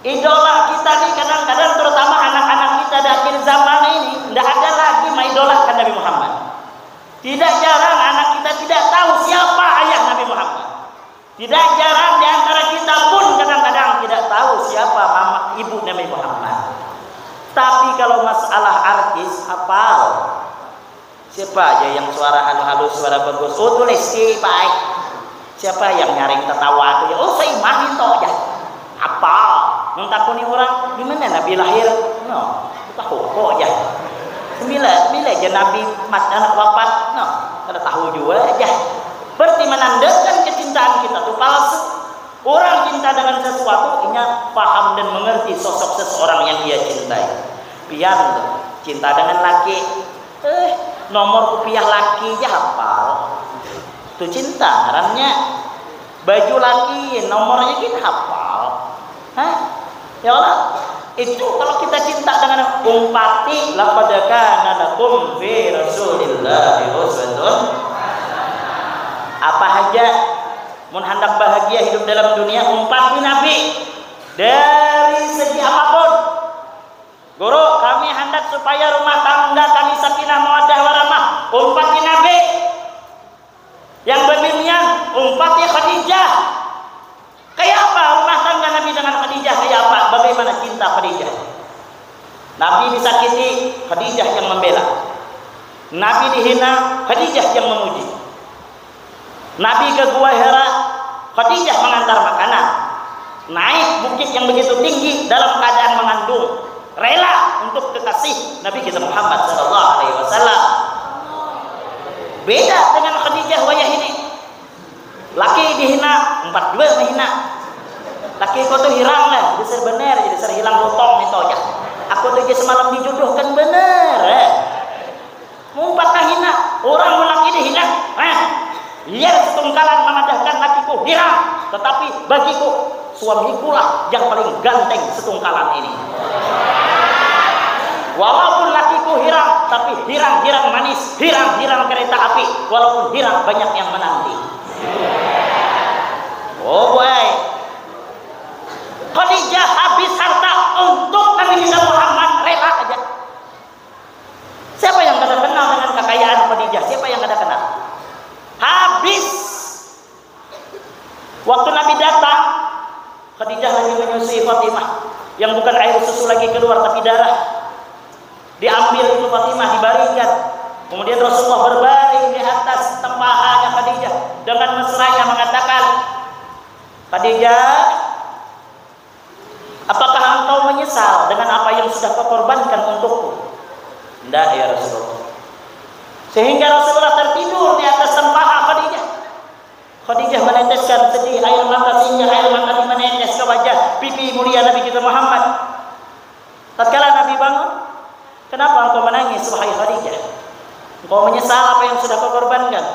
idola kita nih kadang-kadang, terutama anak-anak kita di akhir zaman ini, ndak ada lagi mengidolakan Nabi Muhammad. Tidak jarang anak kita tidak tahu siapa ayah Nabi Muhammad. Tidak jarang di antara kita pun kadang-kadang tidak tahu siapa mama ibu Nabi Muhammad. Tapi kalau masalah artis, hafal. Siapa aja yang suara halus-halus, suara bagus? Oh, tu Lesti, baik. Siapa yang nyaring tetawa tu ya? Oh, Soimah itu aja. Apa? Mun takuni orang, di mana Nabi lahir? No, tahu kok aja. Bila, bila aja Nabi mat anak wafat, no, kada tahu juga aja. Berarti menandakan kecintaan kita tu palsu. Orang cinta dengan sesuatu, inya paham dan mengerti sosok seseorang yang ia cintai. Pian tu, cinta dengan laki, eh, nomor kupiah laki ja hafal. Tu cinta ngarannya. Baju laki, nomornya gin hafal. Hah? Ya Allah. Itu kalau kita cinta dengan umpati, laqad kana lakum fi Rasulillahi uswatun. Apa haja mun handak bahagia hidup dalam dunia, umpati Nabi dari segi apapun. Guru, kami handak supaya rumah tangga kami sakinah mawaddah warahmah, umpati Nabi. Yang bebinian, umpati Khadijah. Kayak apa rumah tangga Nabi dengan Khadijah? Kayak apa? Bagaimana cinta Khadijah? Nabi disakiti, Khadijah yang membela. Nabi dihina, Khadijah yang memuji. Nabi ke Gua Hira, Khadijah mengantar makanan. Naik bukit yang begitu tinggi dalam keadaan mengandung, rela untuk kekasih Nabi kita Muhammad sallallahu alaihi wasallam. Beda dengan Khadijah wayah ini. Laki dihina, umpat jua menghina. Laki ko tu hirang lah, dasar bener, dasar hilang lotong itu aja. Aku tu aja semalam dijodohkan bener, eh. Mumpat nang hina, urang mun laki dihina, heh, liar setungkalan mamadahkan lakiku hirang, tetapi bagiku, suamikulah yang paling ganteng setungkalan ini. Walaupun lakiku hirang, tapi hirang-hirang manis, hirang-hirang kereta api, walaupun hirang banyak yang menanti. Oh boy. Khadijah habis harta untuk Nabi kita Muhammad, rela aja. Siapa yang kada kenal dengan kekayaan Khadijah? Siapa yang kada kenal? Habis. Waktu Nabi datang, Khadijah lagi menyusui Fatimah, yang bukan air susu lagi keluar, tapi darah. Diambil itu Fatimah, dibarikan. Kemudian Rasulullah berbaring di atas tempahanya Khadijah dengan mesranya mengatakan, "Khadijah, apakah engkau menyesal dengan apa yang sudah kau korbankan untukku?" "Ndak, ya Rasulullah." Sehingga Rasulullah tertidur di atas tempaha Khadijah. Khadijah meneteskan sedih air mata sehingga air mata menetes ke wajah pipi mulia Nabi kita Muhammad. Tatkala Nabi bangun, "Kenapa engkau menangis, wahai Khadijah? Engkau menyesal apa yang sudah kau korbankan?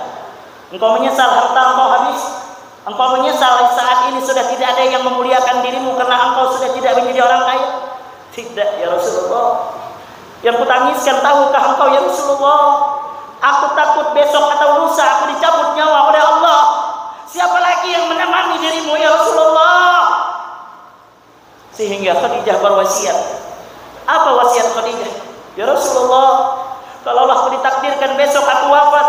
Engkau menyesal harta engkau habis? Engkau menyesal saat ini sudah tidak ada yang memuliakan dirimu karena engkau sudah tidak menjadi orang kaya?" "Tidak, ya Rasulullah. Yang kutangiskan, tahukah engkau, ya Rasulullah? Aku takut besok atau lusa aku dicabut nyawa oleh Allah. Siapa lagi yang menemani dirimu, ya Rasulullah?" Sehingga Khadijah berwasiat. Apa wasiat Khadijah? "Ya Rasulullah, kalaulah aku ditakdirkan besok aku wafat,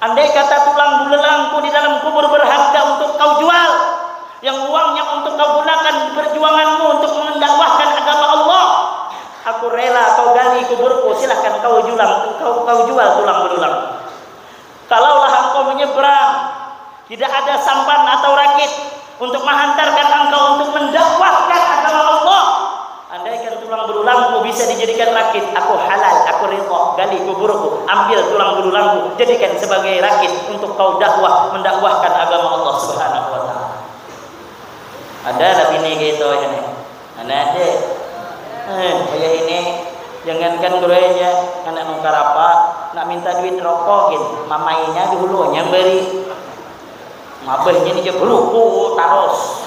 andai kata tulang bulelangku di dalam kubur berharga untuk kau jual, yang uangnya untuk kau gunakan di perjuanganmu untuk mendakwahkan agama Allah, aku rela kau gali kuburku, silahkan kau julang, kau, kau jual tulang belulang. Kalaulah engkau menyeberang, tidak ada sampan atau rakit untuk menghantarkan engkau untuk mendakwahkan agama Allah, andaikan tulang belulangku bisa dijadikan rakit, aku halal, aku ridho, gali kuburku, ambil tulang belulangku, jadikan sebagai rakit untuk kau dakwah, mendakwahkan agama Allah Subhanahu wa Ta'ala." Ada lah bini gitu ini. Mana ada? Eh, kayak ini, jangankan guru aja, anak nukar apa, nak minta duit rokok gitu, mamainya dulu nyambari. Ngabahnya ni je beruku tarus.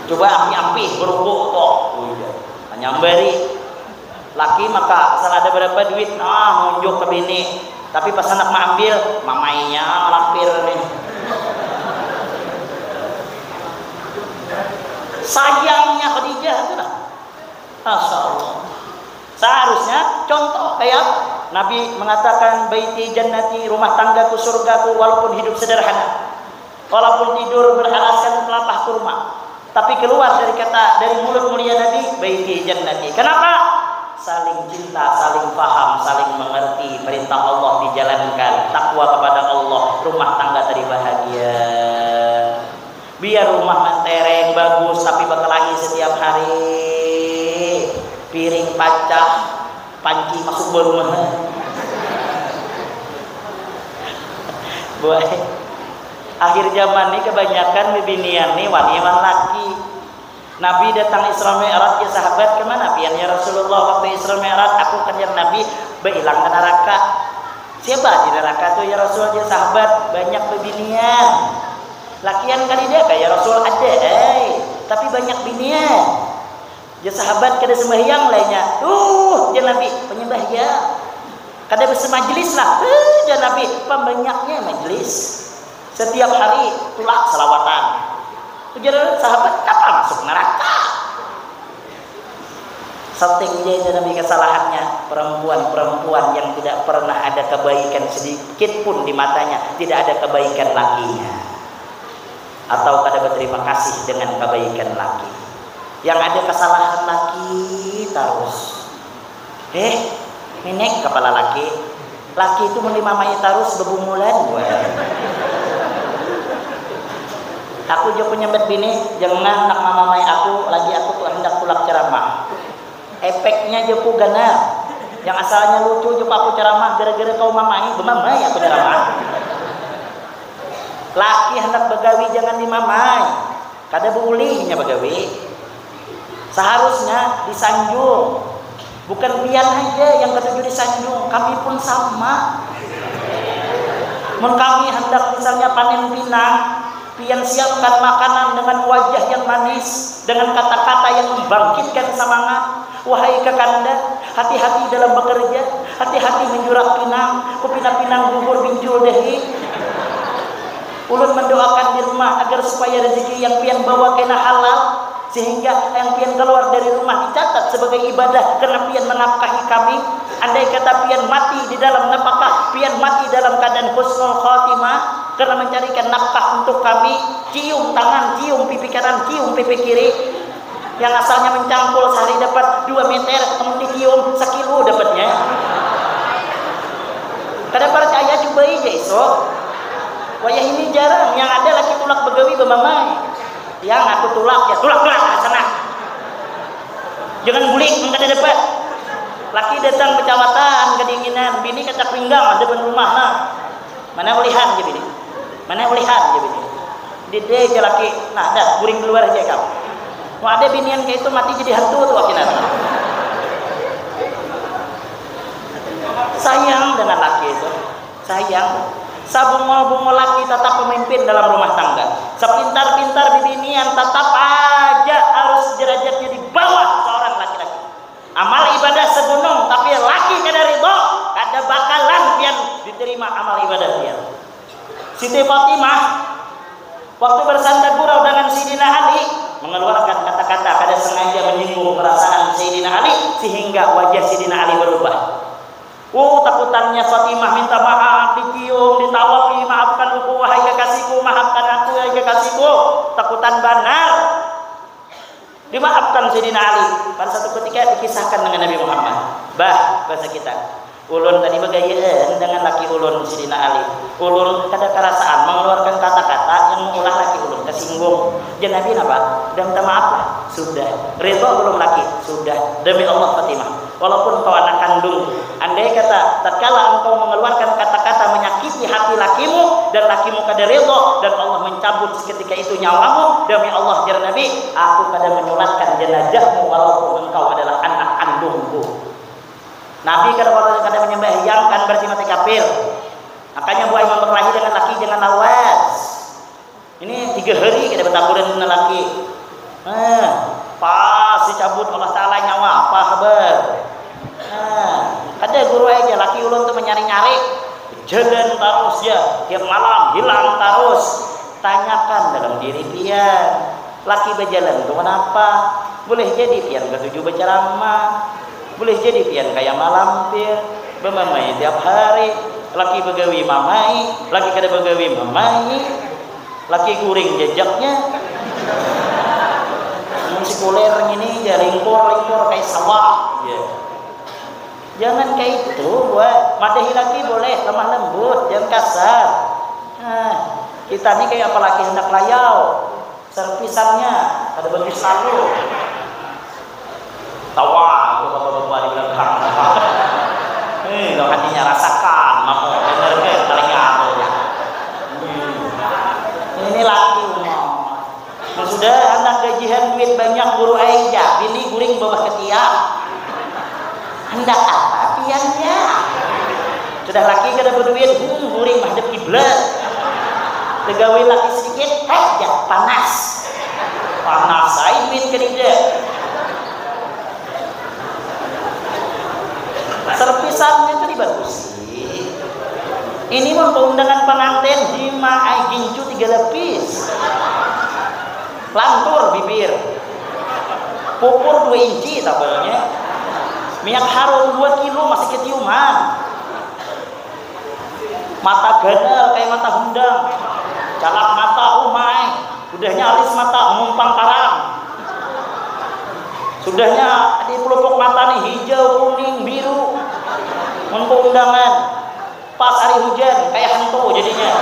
Coba ampi-ampi beruku kok. Oh iya. Nyambari. Laki maka asal ada berapa duit, nah nunjuk ke bini. Tapi pas anak maambil, mamainya lampir nih. Sayangnya Khadijah tu lah. Masya Allah. Seharusnya contoh kayak Nabi mengatakan, "Baiti jannati, rumah tanggaku surgaku, walaupun hidup sederhana, walaupun tidur beralaskan pelatah kurma, tapi keluar dari kata, dari mulut mulia Nabi, baiti jannati." Kenapa? Saling cinta, saling paham, saling mengerti, perintah Allah dijalankan, takwa kepada Allah, rumah tangga tadi bahagia. Biar rumah mentereng bagus tapi berkelahi setiap hari, piring pacah, panci masuk barumahan. Buai. Akhir zaman ni kebanyakan bibinian ni wani wan laki. Nabi datang Isra Mi'raj, ya sahabat, "Kemana pian ya Rasulullah waktu Isra Mi'raj?" "Aku kejar Nabi bailang ke neraka." "Siapa di neraka tu ya Rasul?" "Ya sahabat, banyak bibinian." "Lakian kada ada kah ya Rasul?" "Ada ai, tapi banyak binian." "Ya sahabat, kada sembahyang lainnya?" "Tuh," jar Nabi, "penyembahyang." "Kada bersemajlis lah?" "Eh," jar Nabi, "pambanyaknya majlis. Setiap hari tulak salawatan." Ujar sahabat, "Kapa masuk neraka?" Sating ja itu Nabi kesalahannya, perempuan-perempuan yang tidak pernah ada kebaikan sedikit pun di matanya, tidak ada kebaikan lakinya. Atau kada berterima kasih dengan kebaikan laki. Yang ada kesalahan laki terus. Eh, minik kepala laki. Laki itu mun dimamai tarus bebungulan. Wah. Aku jua penyambat bini, jangan nak mamamai aku, lagi aku tu hendak tulak ceramah. Efeknya jaku ganal. Yang asalnya lucu jaku aku ceramah, gara-gara kau mamai, bemamai aku ceramah. Laki hendak bagawi jangan dimamai. Kada beulih inya bagawi. Seharusnya disanjung. Bukan pian haja yang katuju disanjung, kami pun sama. Mun kami hendak misalnya panen pinang, pian siapkan makanan dengan wajah yang manis, dengan kata-kata yang membangkitkan semangat. Wahai kakanda, hati-hati dalam bekerja, hati-hati menjurak pinang, kupina pinang gugur bincul dahi. Ulun mendoakan di rumah agar supaya rezeki yang pian bawa kena halal, sehingga yang pian keluar dari rumah dicatat sebagai ibadah karena pian menafkahi kami. Andai kata pian mati di dalam nafkah, pian mati dalam keadaan husnul khotimah karena mencarikan nafkah untuk kami. Cium tangan, cium pipi kanan, cium pipi kiri. Yang asalnya mencangkul sehari dapat dua meter, namun dicium sekilo dapatnya. Kada percaya, cubai ja isuk. Wayah ini jarang, yang ada laki tulak begawi bemamai. Yang aku tulak, ya tulak, tulak lah sana. Jangan bulik, mun kada dapat. Laki datang kecawatan, kedinginan, bini kacak pinggang hadapan rumah, nah. Mana ulihan, jar bini. Mana ulihan, jar bini. Dede, jar laki, nah, dah, guring keluar aja kau. Mau ada binian kayak itu, mati jadi hantu tuh, akhirnya. Sayang dengan laki itu. Sayang. Sabungul-bungul laki tetap pemimpin dalam rumah tangga. Sepintar-pintar bibinian tetap aja harus derajatnya di bawah seorang laki-laki. Amal ibadah segunung, tapi laki kada ridho, kada bakalan pian diterima amal ibadah pian. Siti Fatimah waktu bersandar gurau dengan Sidina Ali, mengeluarkan kata-kata kada sengaja menyinggung perasaan Sidina Ali sehingga wajah Sidina Ali berubah. Oh, takutannya Fatimah minta maaf, dicium, ditawapi, maafkan aku wahai kekasihku, maafkan aku wahai kekasihku. Takutan banar. Dimaafkan Sayyidina Ali. Pada satu ketika dikisahkan dengan Nabi Muhammad. Bah, bahasa kita. Ulun tadi begayaan dengan laki ulun Sayyidina Ali. Ulun kada karasaan mengeluarkan kata-kata yang mengulah laki ulun tersinggung. Jar Nabi napa? Dah minta maaf lah. Sudah. Ridho belum laki? Sudah. Demi Allah Fatimah. Walaupun kau anak kandung, andai kata tatkala engkau mengeluarkan kata-kata menyakiti hati lakimu dan lakimu kada ridho dan Allah mencabut seketika itu nyawamu, demi Allah, jar Nabi, aku kada menyulatkan jenazahmu walaupun engkau adalah anak kandungku. Nabi kada kada kada menyembahyang kan berarti mati kafir. Makanya buah imam berkelahi dengan laki jangan lawas. Ini tiga hari kada bataburan laki. Nah, pas dicabut Allah Taala nyawa, apa kabar? Nah, kada guru aja laki ulun tuh menyari-nyari jalan terus ya, tiap malam hilang terus. Tanyakan dalam diri pian, laki berjalan tuh kenapa? Boleh jadi pian ketujuh berceramah, boleh jadi pian kayak malampir, bermamai tiap hari, laki begawi mamai, laki kada begawi mamai. Laki guring jejaknya. Mun sekuler ngini ja lingkor-lingkor kayak sawah. Ya. Jangan kayak itu, buat madahi laki boleh lemah lembut, jangan kasar. Nah, kita ni kayak apa laki hendak layau. Serpisannya kada bagus lalu. Tawa aku bapak-bapak di belakang. Nih, lo hatinya rasakan, mau bener ke telinga aku ya. Hmm. Ini laki umum. Nah, sudah anak gajihan duit banyak guru aja, bini guring bawah ketiak. Hendak apa pian ya? Sudah laki kada berduit, hmm, guring menghadap kiblat. Tegawi laki sedikit, heh, ya panas. Panas ai duit kadida. Serpisannya itu dibagusi. Ini mun undangan pengantin, hima ai gincu tiga lapis. Lantur bibir. Pupur dua inci tabalnya. Minyak harum dua kilo masih keciuman. Mata ganal kayak mata hundang. Calak mata umai. Udahnya alis mata mumpang parang. Sudahnya di pelupuk mata nih hijau, kuning, biru. Mun undangan. Pas hari hujan kayak hantu jadinya.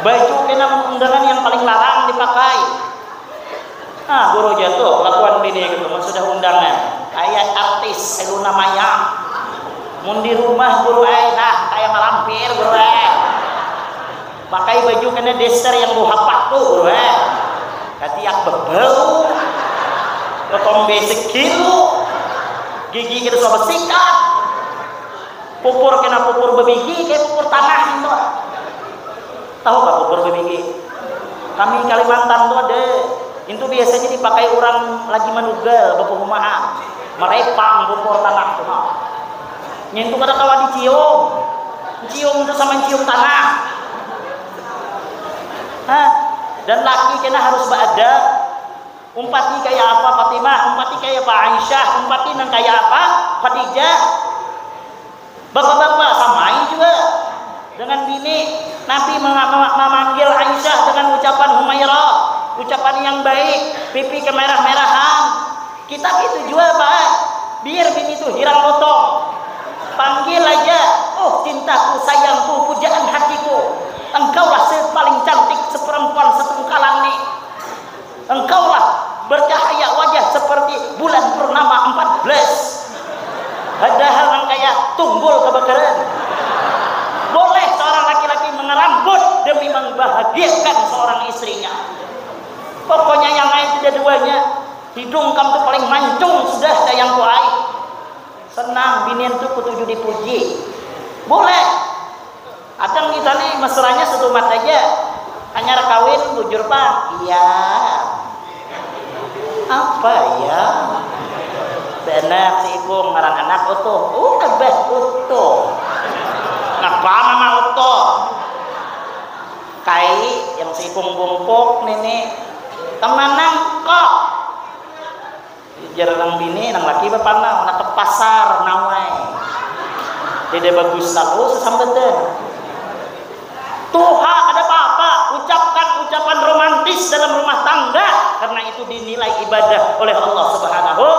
Baju kena undangan yang paling larang dipakai. Nah, guru jatuh lakuan bini gitu mun sudah undangan. Kayak artis Luna Maya. Mun di rumah guru ai nah kayak malampir guru ai. Pakai baju kena daster yang bau hapak tuh guru ai. Katiak bebau. Ketombe sekilo. Gigi kita sudah besikat. Pupur kena pupur bebigi kayak pupur tanah itu. Tahu kah pupur bebigi? Kami Kalimantan tuh ada. Itu biasanya dipakai orang lagi manugal bapahumaan. Merepang pupur tanah tuh. Nyentuh kada kawa dicium. Cium tuh sama cium tanah. Hah? Dan laki kena harus beradab. Umpati kaya apa Fatimah, umpati kaya apa Aisyah, umpati nang kaya apa Khadijah. Bapak-bapak samai jua dengan bini. Nabi memanggil Aisyah dengan ucapan Humairah, ucapan yang baik, pipi kemerah-merahan. Kita gitu jua Pak, biar bini tuh hirang lotong. Panggil aja, oh cintaku, sayangku, pujaan hatiku. Engkaulah paling cantik seperempuan setungkalan nih. Engkaulah bercahaya Tunggul kebakaran. Boleh seorang laki-laki mengerambut demi membahagiakan seorang istrinya. Pokoknya yang lain tidak duanya. Hidung kam tu paling mancung sudah sayang ku ai. Senang binian tu kutuju dipuji. Boleh. Kadang kita nih mesranya setumat aja. Hanyar kawin bujur pang. Iya. Apa ya? Benar si Ipung ngaran anak Utuh. Uh, abah Utuh. Ngapa mama Utuh? Kai yang si Ipung bungkuk nini. Kemana kok? Jar nang bini, nang laki bapanau, nak ke pasar nawai. Dede bagus tahu sesambatan. Tuha kada apa-apa, ucapkan ucapan romantis dalam rumah tangga karena itu dinilai ibadah oleh Allah Subhanahu.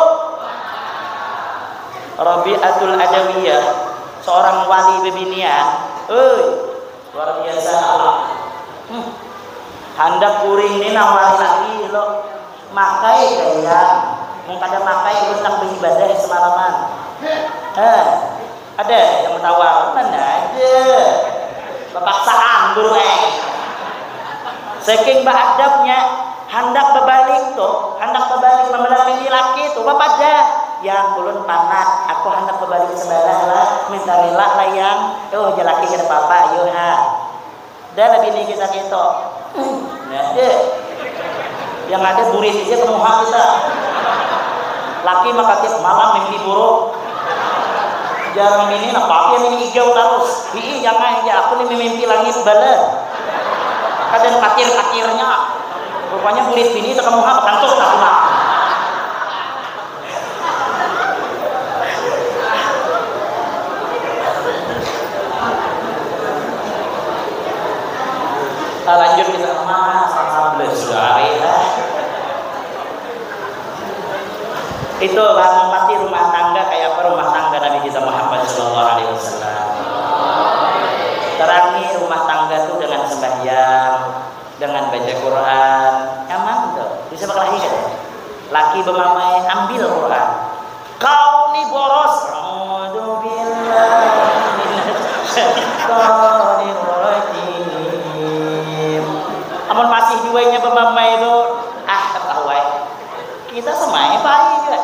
Rabi'atul Adawiyah, seorang wali bebinian, eh, luar biasa Allah. Hmm. Handak kuring ni nawari lagi lo. Makai gaya. Mun kada makai ulun nang beibadah semalaman. Heh. Ada yang menawar, mana ada. Bapaksaan guru eh. Saking beadabnya, handak berbalik tuh, handak berbalik memerangi laki tuh, bapadah. Yang ulun panat, aku handak berbalik sebelah lah, minta rela lah yang, oh jalaki kada apa-apa, ayo ha. Dah lah bini kita keto. Nah, deh. Yang ada burit aja ke muha kita. Laki maka tiap malam mimpi buruk. Jarang bini, nah papi yang ini igau terus. Hii, jangan aja. Aku nih mimpi langit bala. Kadang patir-patirnya. Rupanya burit bini itu ke muha, kantuk tak pulang. Lanjut kita kemana? Pasal sebelas sudah hari ya. Itu lah mati rumah tangga kayak apa rumah tangga Nabi kita Muhammad Sallallahu Alaihi Wasallam. Terangi rumah tangga tuh dengan sembahyang, dengan baca Quran, nyaman tuh. Bisa berkelahi kan? Laki bermamai ambil Quran. Kau ni boros. Amun masih juanya bemamai itu, ah, ketahuai. Kita semai baik juga.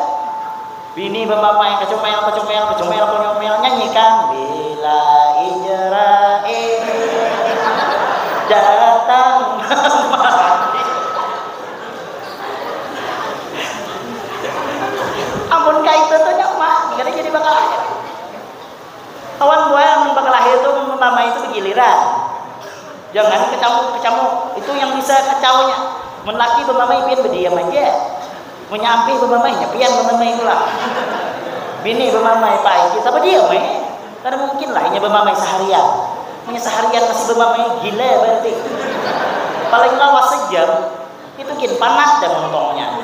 Bini bemamai kecumel kecumel kecumel kecumel nyanyikan bila Israel datang. Amun kaitu tuh nyaman, kada jadi bakal akhir. Kawan buah amun bakal akhir tuh mamai itu begiliran. Jangan kecamuk kecamuk, itu yang bisa kacaunya. Mun laki bemamai pian bediam aja. Mun nyampih bemamai nya pian bemamai pulang. Bini bemamai pai kita bediam eh. Kada mungkin lah inya bemamai seharian. Inya seharian masih bemamai gila berarti. Paling lawas sejam. Itu gin panat dah montongnya.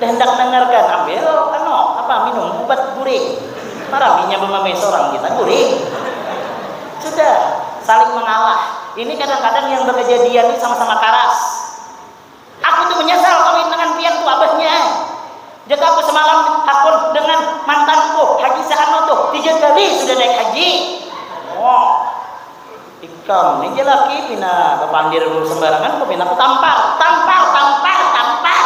Dah hendak dengarkan ambil anu apa minum ubat guring. Maraminya bemamai seorang kita guring. Sudah saling mengalah. Ini kadang-kadang yang berkejadian ini sama-sama karas. Aku tuh menyesal kawin dengan pian tuh abahnya. Jaga aku semalam aku dengan mantanku haji seanu tuh tiga kali sudah naik haji. Oh. Ikam ni jalaki pina bapandir sembarangan, ku pina ku tampar, tampar, tampar, tampar.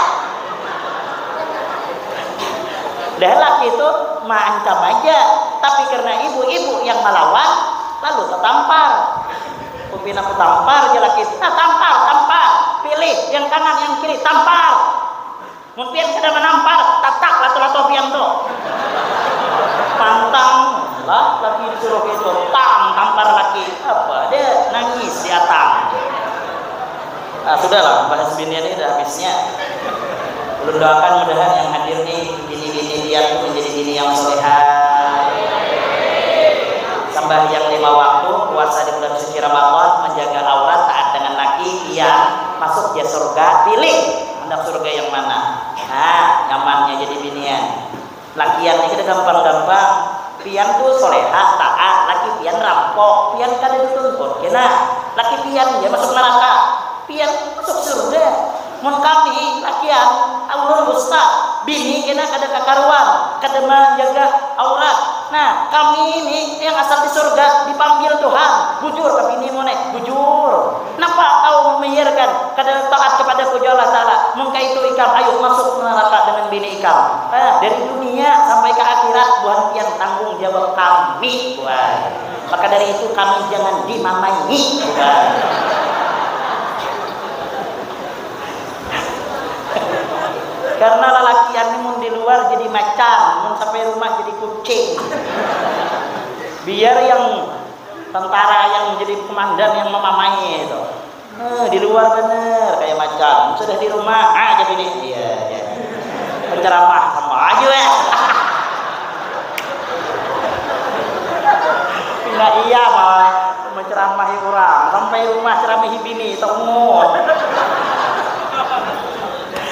Dah laki tu maancam aja, tapi karena ibu-ibu yang malawan, lalu tatampar. Ku pina ku tampar jalaki, nah tampar, tampar, pilih yang kanan yang kiri, tampar. Mun pian kada manampar, tatak latuh-latuh pian tu. Pantang lah laki disuruh kaitu, pang tampar laki. Apa ada nangis si Atang. Ah, sudah lah, bahas binian ni dah habisnya. Ulun doakan mudahan yang hadir ni bini-bini pian tu menjadi bini yang soleha. Sambahyang lima waktu, puasa di bulan suci Ramadan, menjaga aurat, taat dengan laki, pian masuk ja surga, pilih. Handak surga yang mana? Nah, nyamannya jadi binian. Lakian ni kada gampang-gampang. Pian tu soleha, taat, laki pian rampok, pian kada dituntut kena. Laki pian ja masuk neraka, pian masuk surga. Mun kami lakian, ulun dusta, bini kena kada kakaruan, kada manjaga aurat. Nah, kami ini yang asal di surga dipanggil Tuhan. Bujur ke binimu nih, bujur. Napa kau memikirkan kada taat kepada puja Allah Ta'ala? Mengkaitu ikam, ayo masuk neraka dengan bini ikam. Eh, dari dunia sampai ke akhirat, buhan pian tanggung jawab kami. Wah. Maka dari itu kami jangan dimamai. Wah. Karena lalakian ini mun di luar jadi macan, mun sampai rumah jadi kucing. Biar yang tentara yang jadi komandan yang memamai itu. Eh, di luar bener kayak macan, sudah di rumah ah jadi nih iya ya. Penceramah sama aja ya. Nah iya malah menceramahi orang sampai rumah ceramahi bini tengok.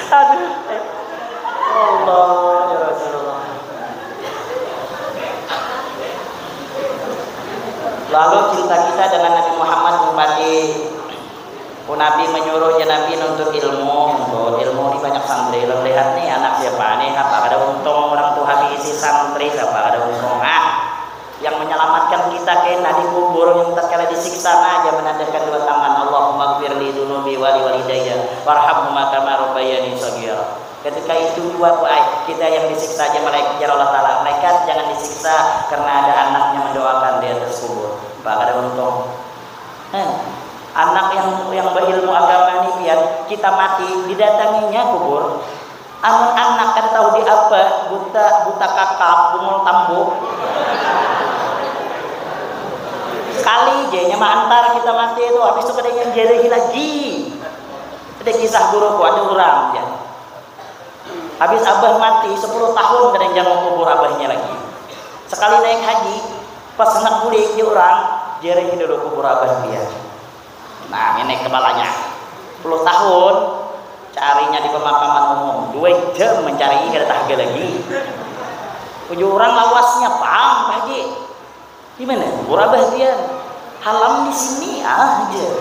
Aduh. Allah ya Rasulullah. Lalu cinta kita dengan Nabi Muhammad mempati. Ku Nabi menyuruh ya Nabi nuntut ilmu, nuntut ilmu ini banyak santri. Lo lihat nih anak siapa nih, apa kada untung orang tuh habis isi santri, apa kada untung ah. Yang menyelamatkan kita kena di kubur yang tatkala disiksa nah aja menandakan dua tangan Allahumma gfirli dunubi wali walidayya warhamhuma kama rabbayani saghira. Ketika itu dua ku ai kita yang disiksa aja malaikat ya Allah Ta'ala malaikat jangan disiksa karena ada anaknya mendoakan di atas kubur. Apa kada untung. Heh, anak yang yang berilmu agama ni pian kita mati didatanginya kubur. Amun anak kada tahu di apa buta buta kakap bungul tambuk. Sekali je nya maantar kita mati tu habis tu kada ingat jarihi lagi. Ada kisah guruku ada urang ja. Habis abah mati sepuluh tahun kada janguk kubur abahnya lagi. Sekali naik haji, pas handak bulik jar urang, jarihi dulu kubur abah pian. Nah, ini kepalanya. Sepuluh tahun carinya di pemakaman umum, dua jam mencari kada tahaga lagi. Ujar urang lawasnya pang Pak Haji. Di mana kubur abah pian? Halam di sini ah jar.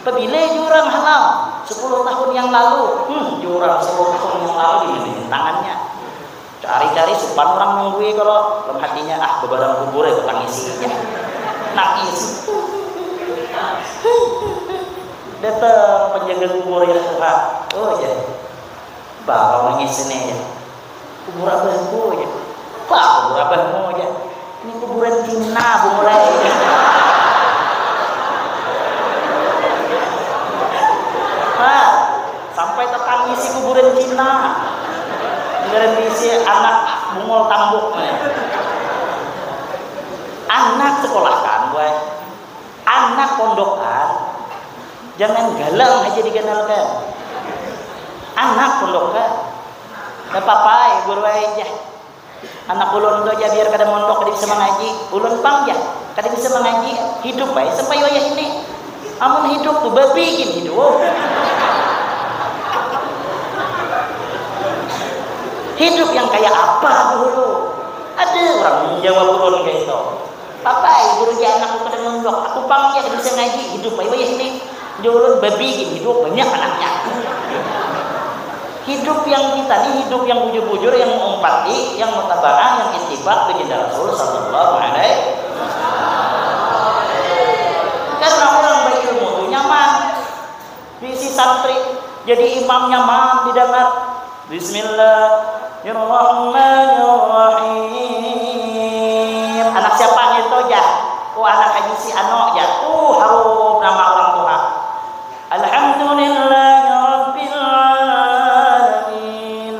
Pabila jar urang halam? Sepuluh tahun yang lalu. Hmm, jar urang sepuluh tahun yang lalu di mana tangannya? Cari-cari supan urang nunggui kalo dalam hatinya ah babarang kubur ya tangisi jar. Nangis. Datang penjaga kubur yang tuha. Oh jar. Bawa nangis ini jar. Kubur abahku jar. Apa kubur abahmu jar. Ini kuburan Cina bungul ai. Nah, sampai tatangisi kuburan Cina. Kuburan diisi anak bungul tambuk. Anak sekolah kan, boy. Anak pondokan. Jangan galang aja diganalkan. Anak pondokan. Gak apa-apa, ya, guru aja. Anak ulun tu ja biar kada mondok kada bisa mangaji, ulun pang ja kada bisa mangaji, hidup bae sampai wayah ini. Amun hidup tu babi gin hidup. Hidup yang kaya apa dahulu? Ada urang manjawab ulun kaitu. Papai, guru ja anakku kada mondok, aku pang ja kada bisa ngaji, hidup ai wayah ini. Jar ulun babi gin hidup banyak anaknya. Hidup yang kita ni hidup yang bujur-bujur, yang maumpati, yang mutabaah, yang itibak baginda Rasul sallallahu alaihi wasallam. Karena orang berilmu tu nyaman diisi santri, jadi imam nyaman didangar. Bismillahirrahmanirrahim. Anak siapa ngitu ja? Oh anak haji si ano ja. Uh harum nama orang tuha. Alhamdulillahirrahmanirrahim.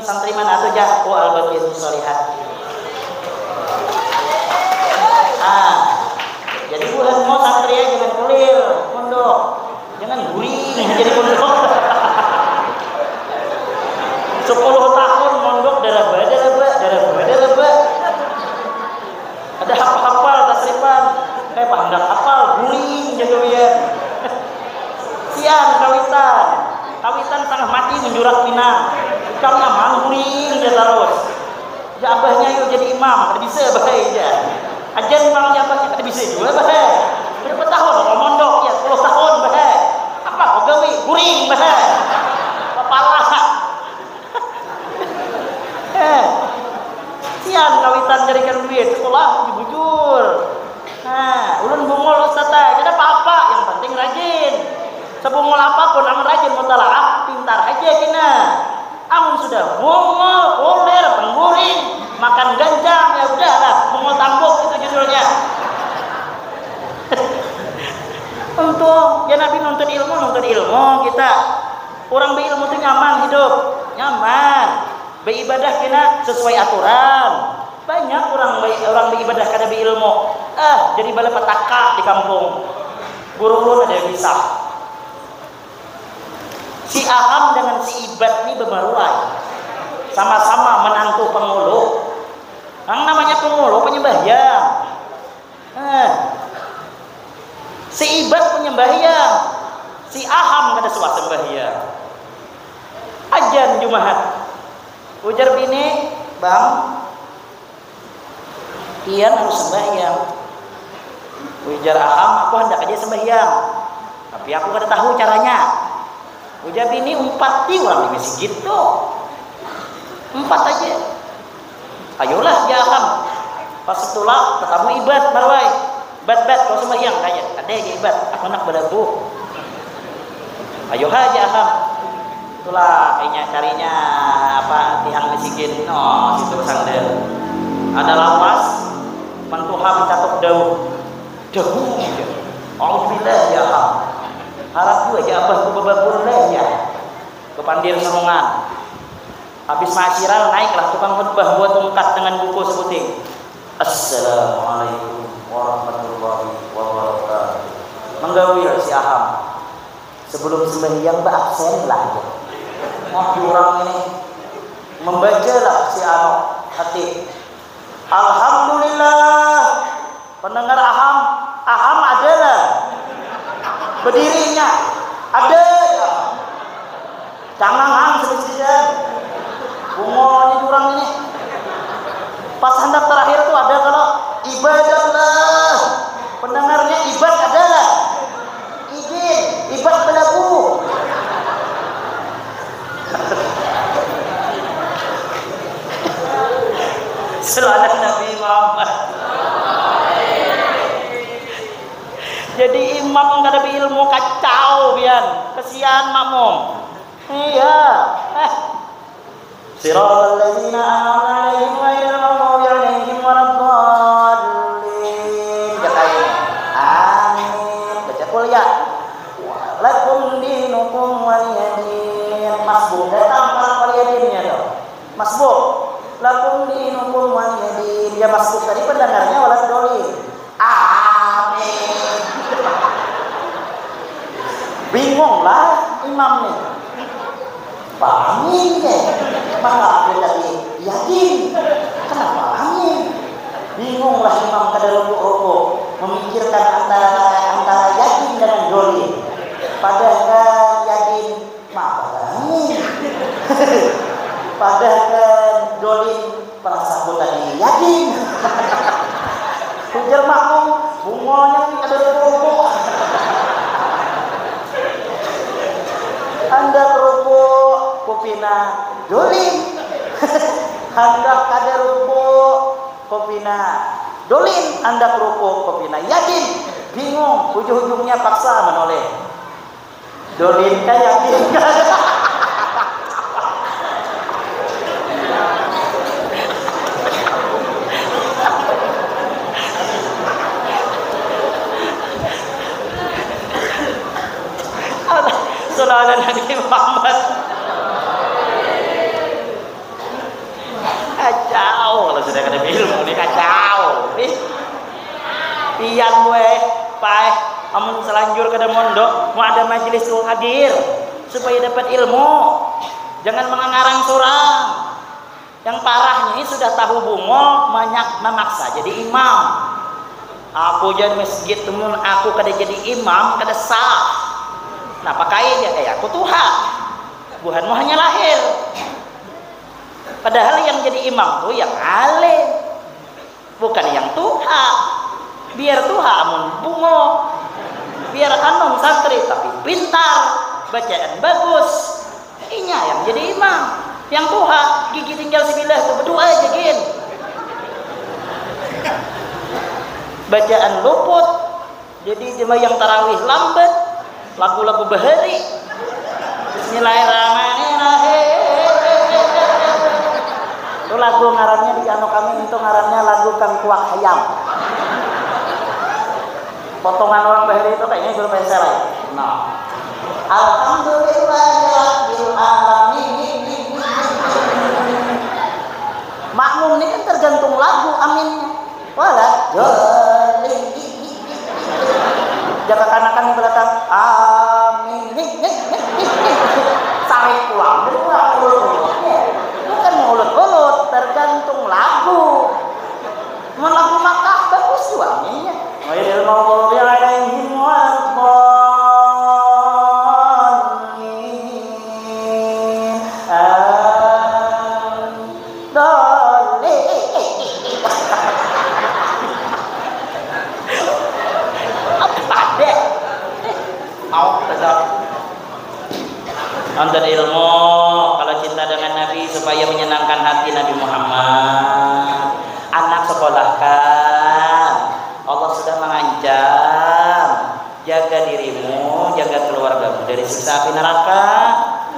Santri mana tu ja? Oh Al-Baqiyah Shalihah. Ah, jadi buhan mau santri aja jangan kulir, mondok. Jangan guring jadi mondok. Sepuluh tahun mondok daraba daraba daraba daraba. Ada hafal-hafal tasrifan, kayak pahandak hafal, guring jaga wian. Sian kawitan, kawitan tangah mati menjurak pinang, ikam nyaman guring ja tarus. Ja abahnya yuk jadi imam, kada bisa bahai ja. Ajar imam ja abahnya kada bisa jua bahai. Berapa tahun kau mondok ya, sepuluh tahun bahai. Apa kau gawi, guring bahai. Kepala. Eh, sian kawitan carikan duit sekolah. Ulun bungul, Ustaz, ah, kada apa-apa, yang penting rajin. Sebungul apapun, amun rajin mutalaah, pintar aja kena. Amun sudah bungul, kulir, pengguring, makan ganjang, ya udahlah, bungul tambuk itu judulnya. Untung, ya Nabi nuntut ilmu, nuntut ilmu kita. Orang berilmu tuh nyaman hidup, nyaman. Beribadah kena sesuai aturan. Banyak orang be- orang beribadah kada berilmu. Ah, jadi bala petaka di kampung. Guru ulun ada yang kisah. Si Aham dengan si Ibat ni bemaruai. Sama-sama menantu pengulu. Yang namanya pengulu penyembahyang. Eh, si Ibat penyembahyang. Si Aham kada suah sembahyang. Ajan Jumahat. Ujar bini, "Bang, pian harus sembahyang." Ujar Aham, "Aku handak aja sembahyang, tapi aku kada tahu caranya." Ujar bini, "Umpati orang di masjid tu. Umpat aja." "Ayolah," jar Aham. Pas tulak, tetamu Ibat maruai. "Bat, Bat, kawa sembahyang?" "Kada, kada," jar Ibat. "Aku handak balabuh." "Ayo ha," jar Aham. Tulak inya carinya apa, tihang misigin. Oh, situ bersandar. Ada lawas, mentuha mencatuk dauh. Dauh, jar. "Auzubillah, jar Aham. Harap jua jar abahku bababur lah, jar." Bapandir sarungan. Habis maasiran, naiklah tukang khutbah bawa tungkat dengan buku sabuting. "Assalamualaikum warahmatullahi wabarakatuh." Manggawil si Aham. "Sebelum sembahyang, baabsen lah," jar. Wah, urang ini. Membaca lah si anu, khatib. "Alhamdulillah, pendengar Aham, Aham ada lah." Bedirinya, ada aja. Cangangan sebesian. Bungolnya kurang ini. Pas handak terakhir tuh ada kalau, "Ibadah lah, pendengarnya Ibat ada lah. Izin, Ibat belagu." Selawat Nabi Muhammad. Jadi imam kada beilmu, kacau pian. Kesian makmum. Iya. Eh. Siratal ladzina an'amta 'alaihim ghairil maghdubi 'alaihim waladdallin. Baca amin. Amin. Baca qul ya. Lakum dinukum waliyadin. Masbuk datang palang waliyadinnya tu. Masbuk. Lakum dinukum waliyadin. Ya, masbuk tadi pendengarnya waladdallin. Amin. Bingunglah imam nih. Amin deh. Maka aku tadi yakin. Kenapa amin? Bingunglah imam kada rukuk-rukuk, memikirkan antara antara yakin dengan dolim. Padahal yakin, mapa amin? Padahal dolim, perasaanku tadi yakin. Ujar makmum, bungolnya kada rukuk. Handak rukuk, kupina dolim. Handak kada rukuk, kupina dolim. Handak rukuk, kupina yakin. Bingung, ujung-ujungnya paksa menoleh. Dolim ka yakin ka? Salawat Nabi Muhammad. Kacau, kalau sudah kada beilmu ni kacau. Ih. Pian weh, paeh, amun selanjur kada mondok, mau ada majelis tu hadir, supaya dapat ilmu. Jangan mengarang surang. Yang parahnya ini sudah tahu bungul, banyak memaksa jadi imam. Aku jadi masjid tu, mun aku kada jadi imam, kada sah. Nah, pakai aja, eh, aku tuha. Buhanmu hanya lahir. Padahal yang jadi imam tu yang alim, bukan yang tuha. Biar tuha amun bungul, biar anum santri tapi pintar, bacaan bagus, inya yang jadi imam. Yang tuha, gigi tinggal sebilah tu, berdoa aja gin. Bacaan luput, Jadi sembahyang tarawih lambat, lagu-lagu bahari. Bismillahirrahmanirrahim. Itu lagu ngarannya di anu kami itu ngarannya lagu kangkuak hayam. Potongan orang bahari itu kayaknya guru pensil. Nah. Alhamdulillahirabbil alamin. Makmum ini kan tergantung lagu aminnya. Wala doli. Jaga kanakan di belakang. Amin. Sarik pulang, jadi pulang mulut-mulutnya. Bukan mulut-mulut, tergantung lagu. Mun lagu Makkah bagus jua aminnya. Ghairil maghdubi alaihim waladdallin. Amin. Doli. Apa deh? Mau tetap. Nuntut ilmu, kalau cinta dengan Nabi supaya menyenangkan hati Nabi Muhammad. Anak sekolahkan, Allah sudah mengancam. Jaga dirimu, jaga keluargamu dari siksa api neraka.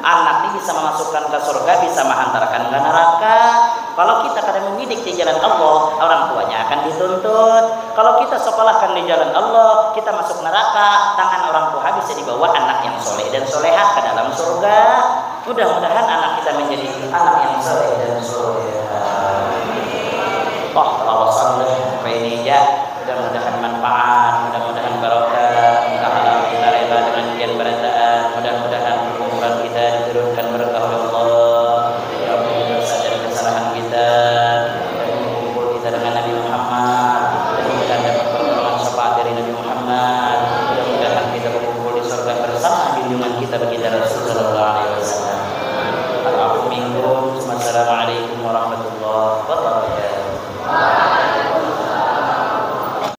Anak ini bisa memasukkan ke surga, bisa menghantarkan ke neraka. Kalau kita kada mendidik di jalan Allah, orang tuanya akan dituntut. Kalau kita sekolahkan di jalan Allah, kita masuk neraka, tangan orang tua bisa dibawa anak yang soleh dan solehah ke dalam surga. Mudah-mudahan anak kita menjadi anak yang soleh dan solehah. Wah, lawasan deh, apa ini ya?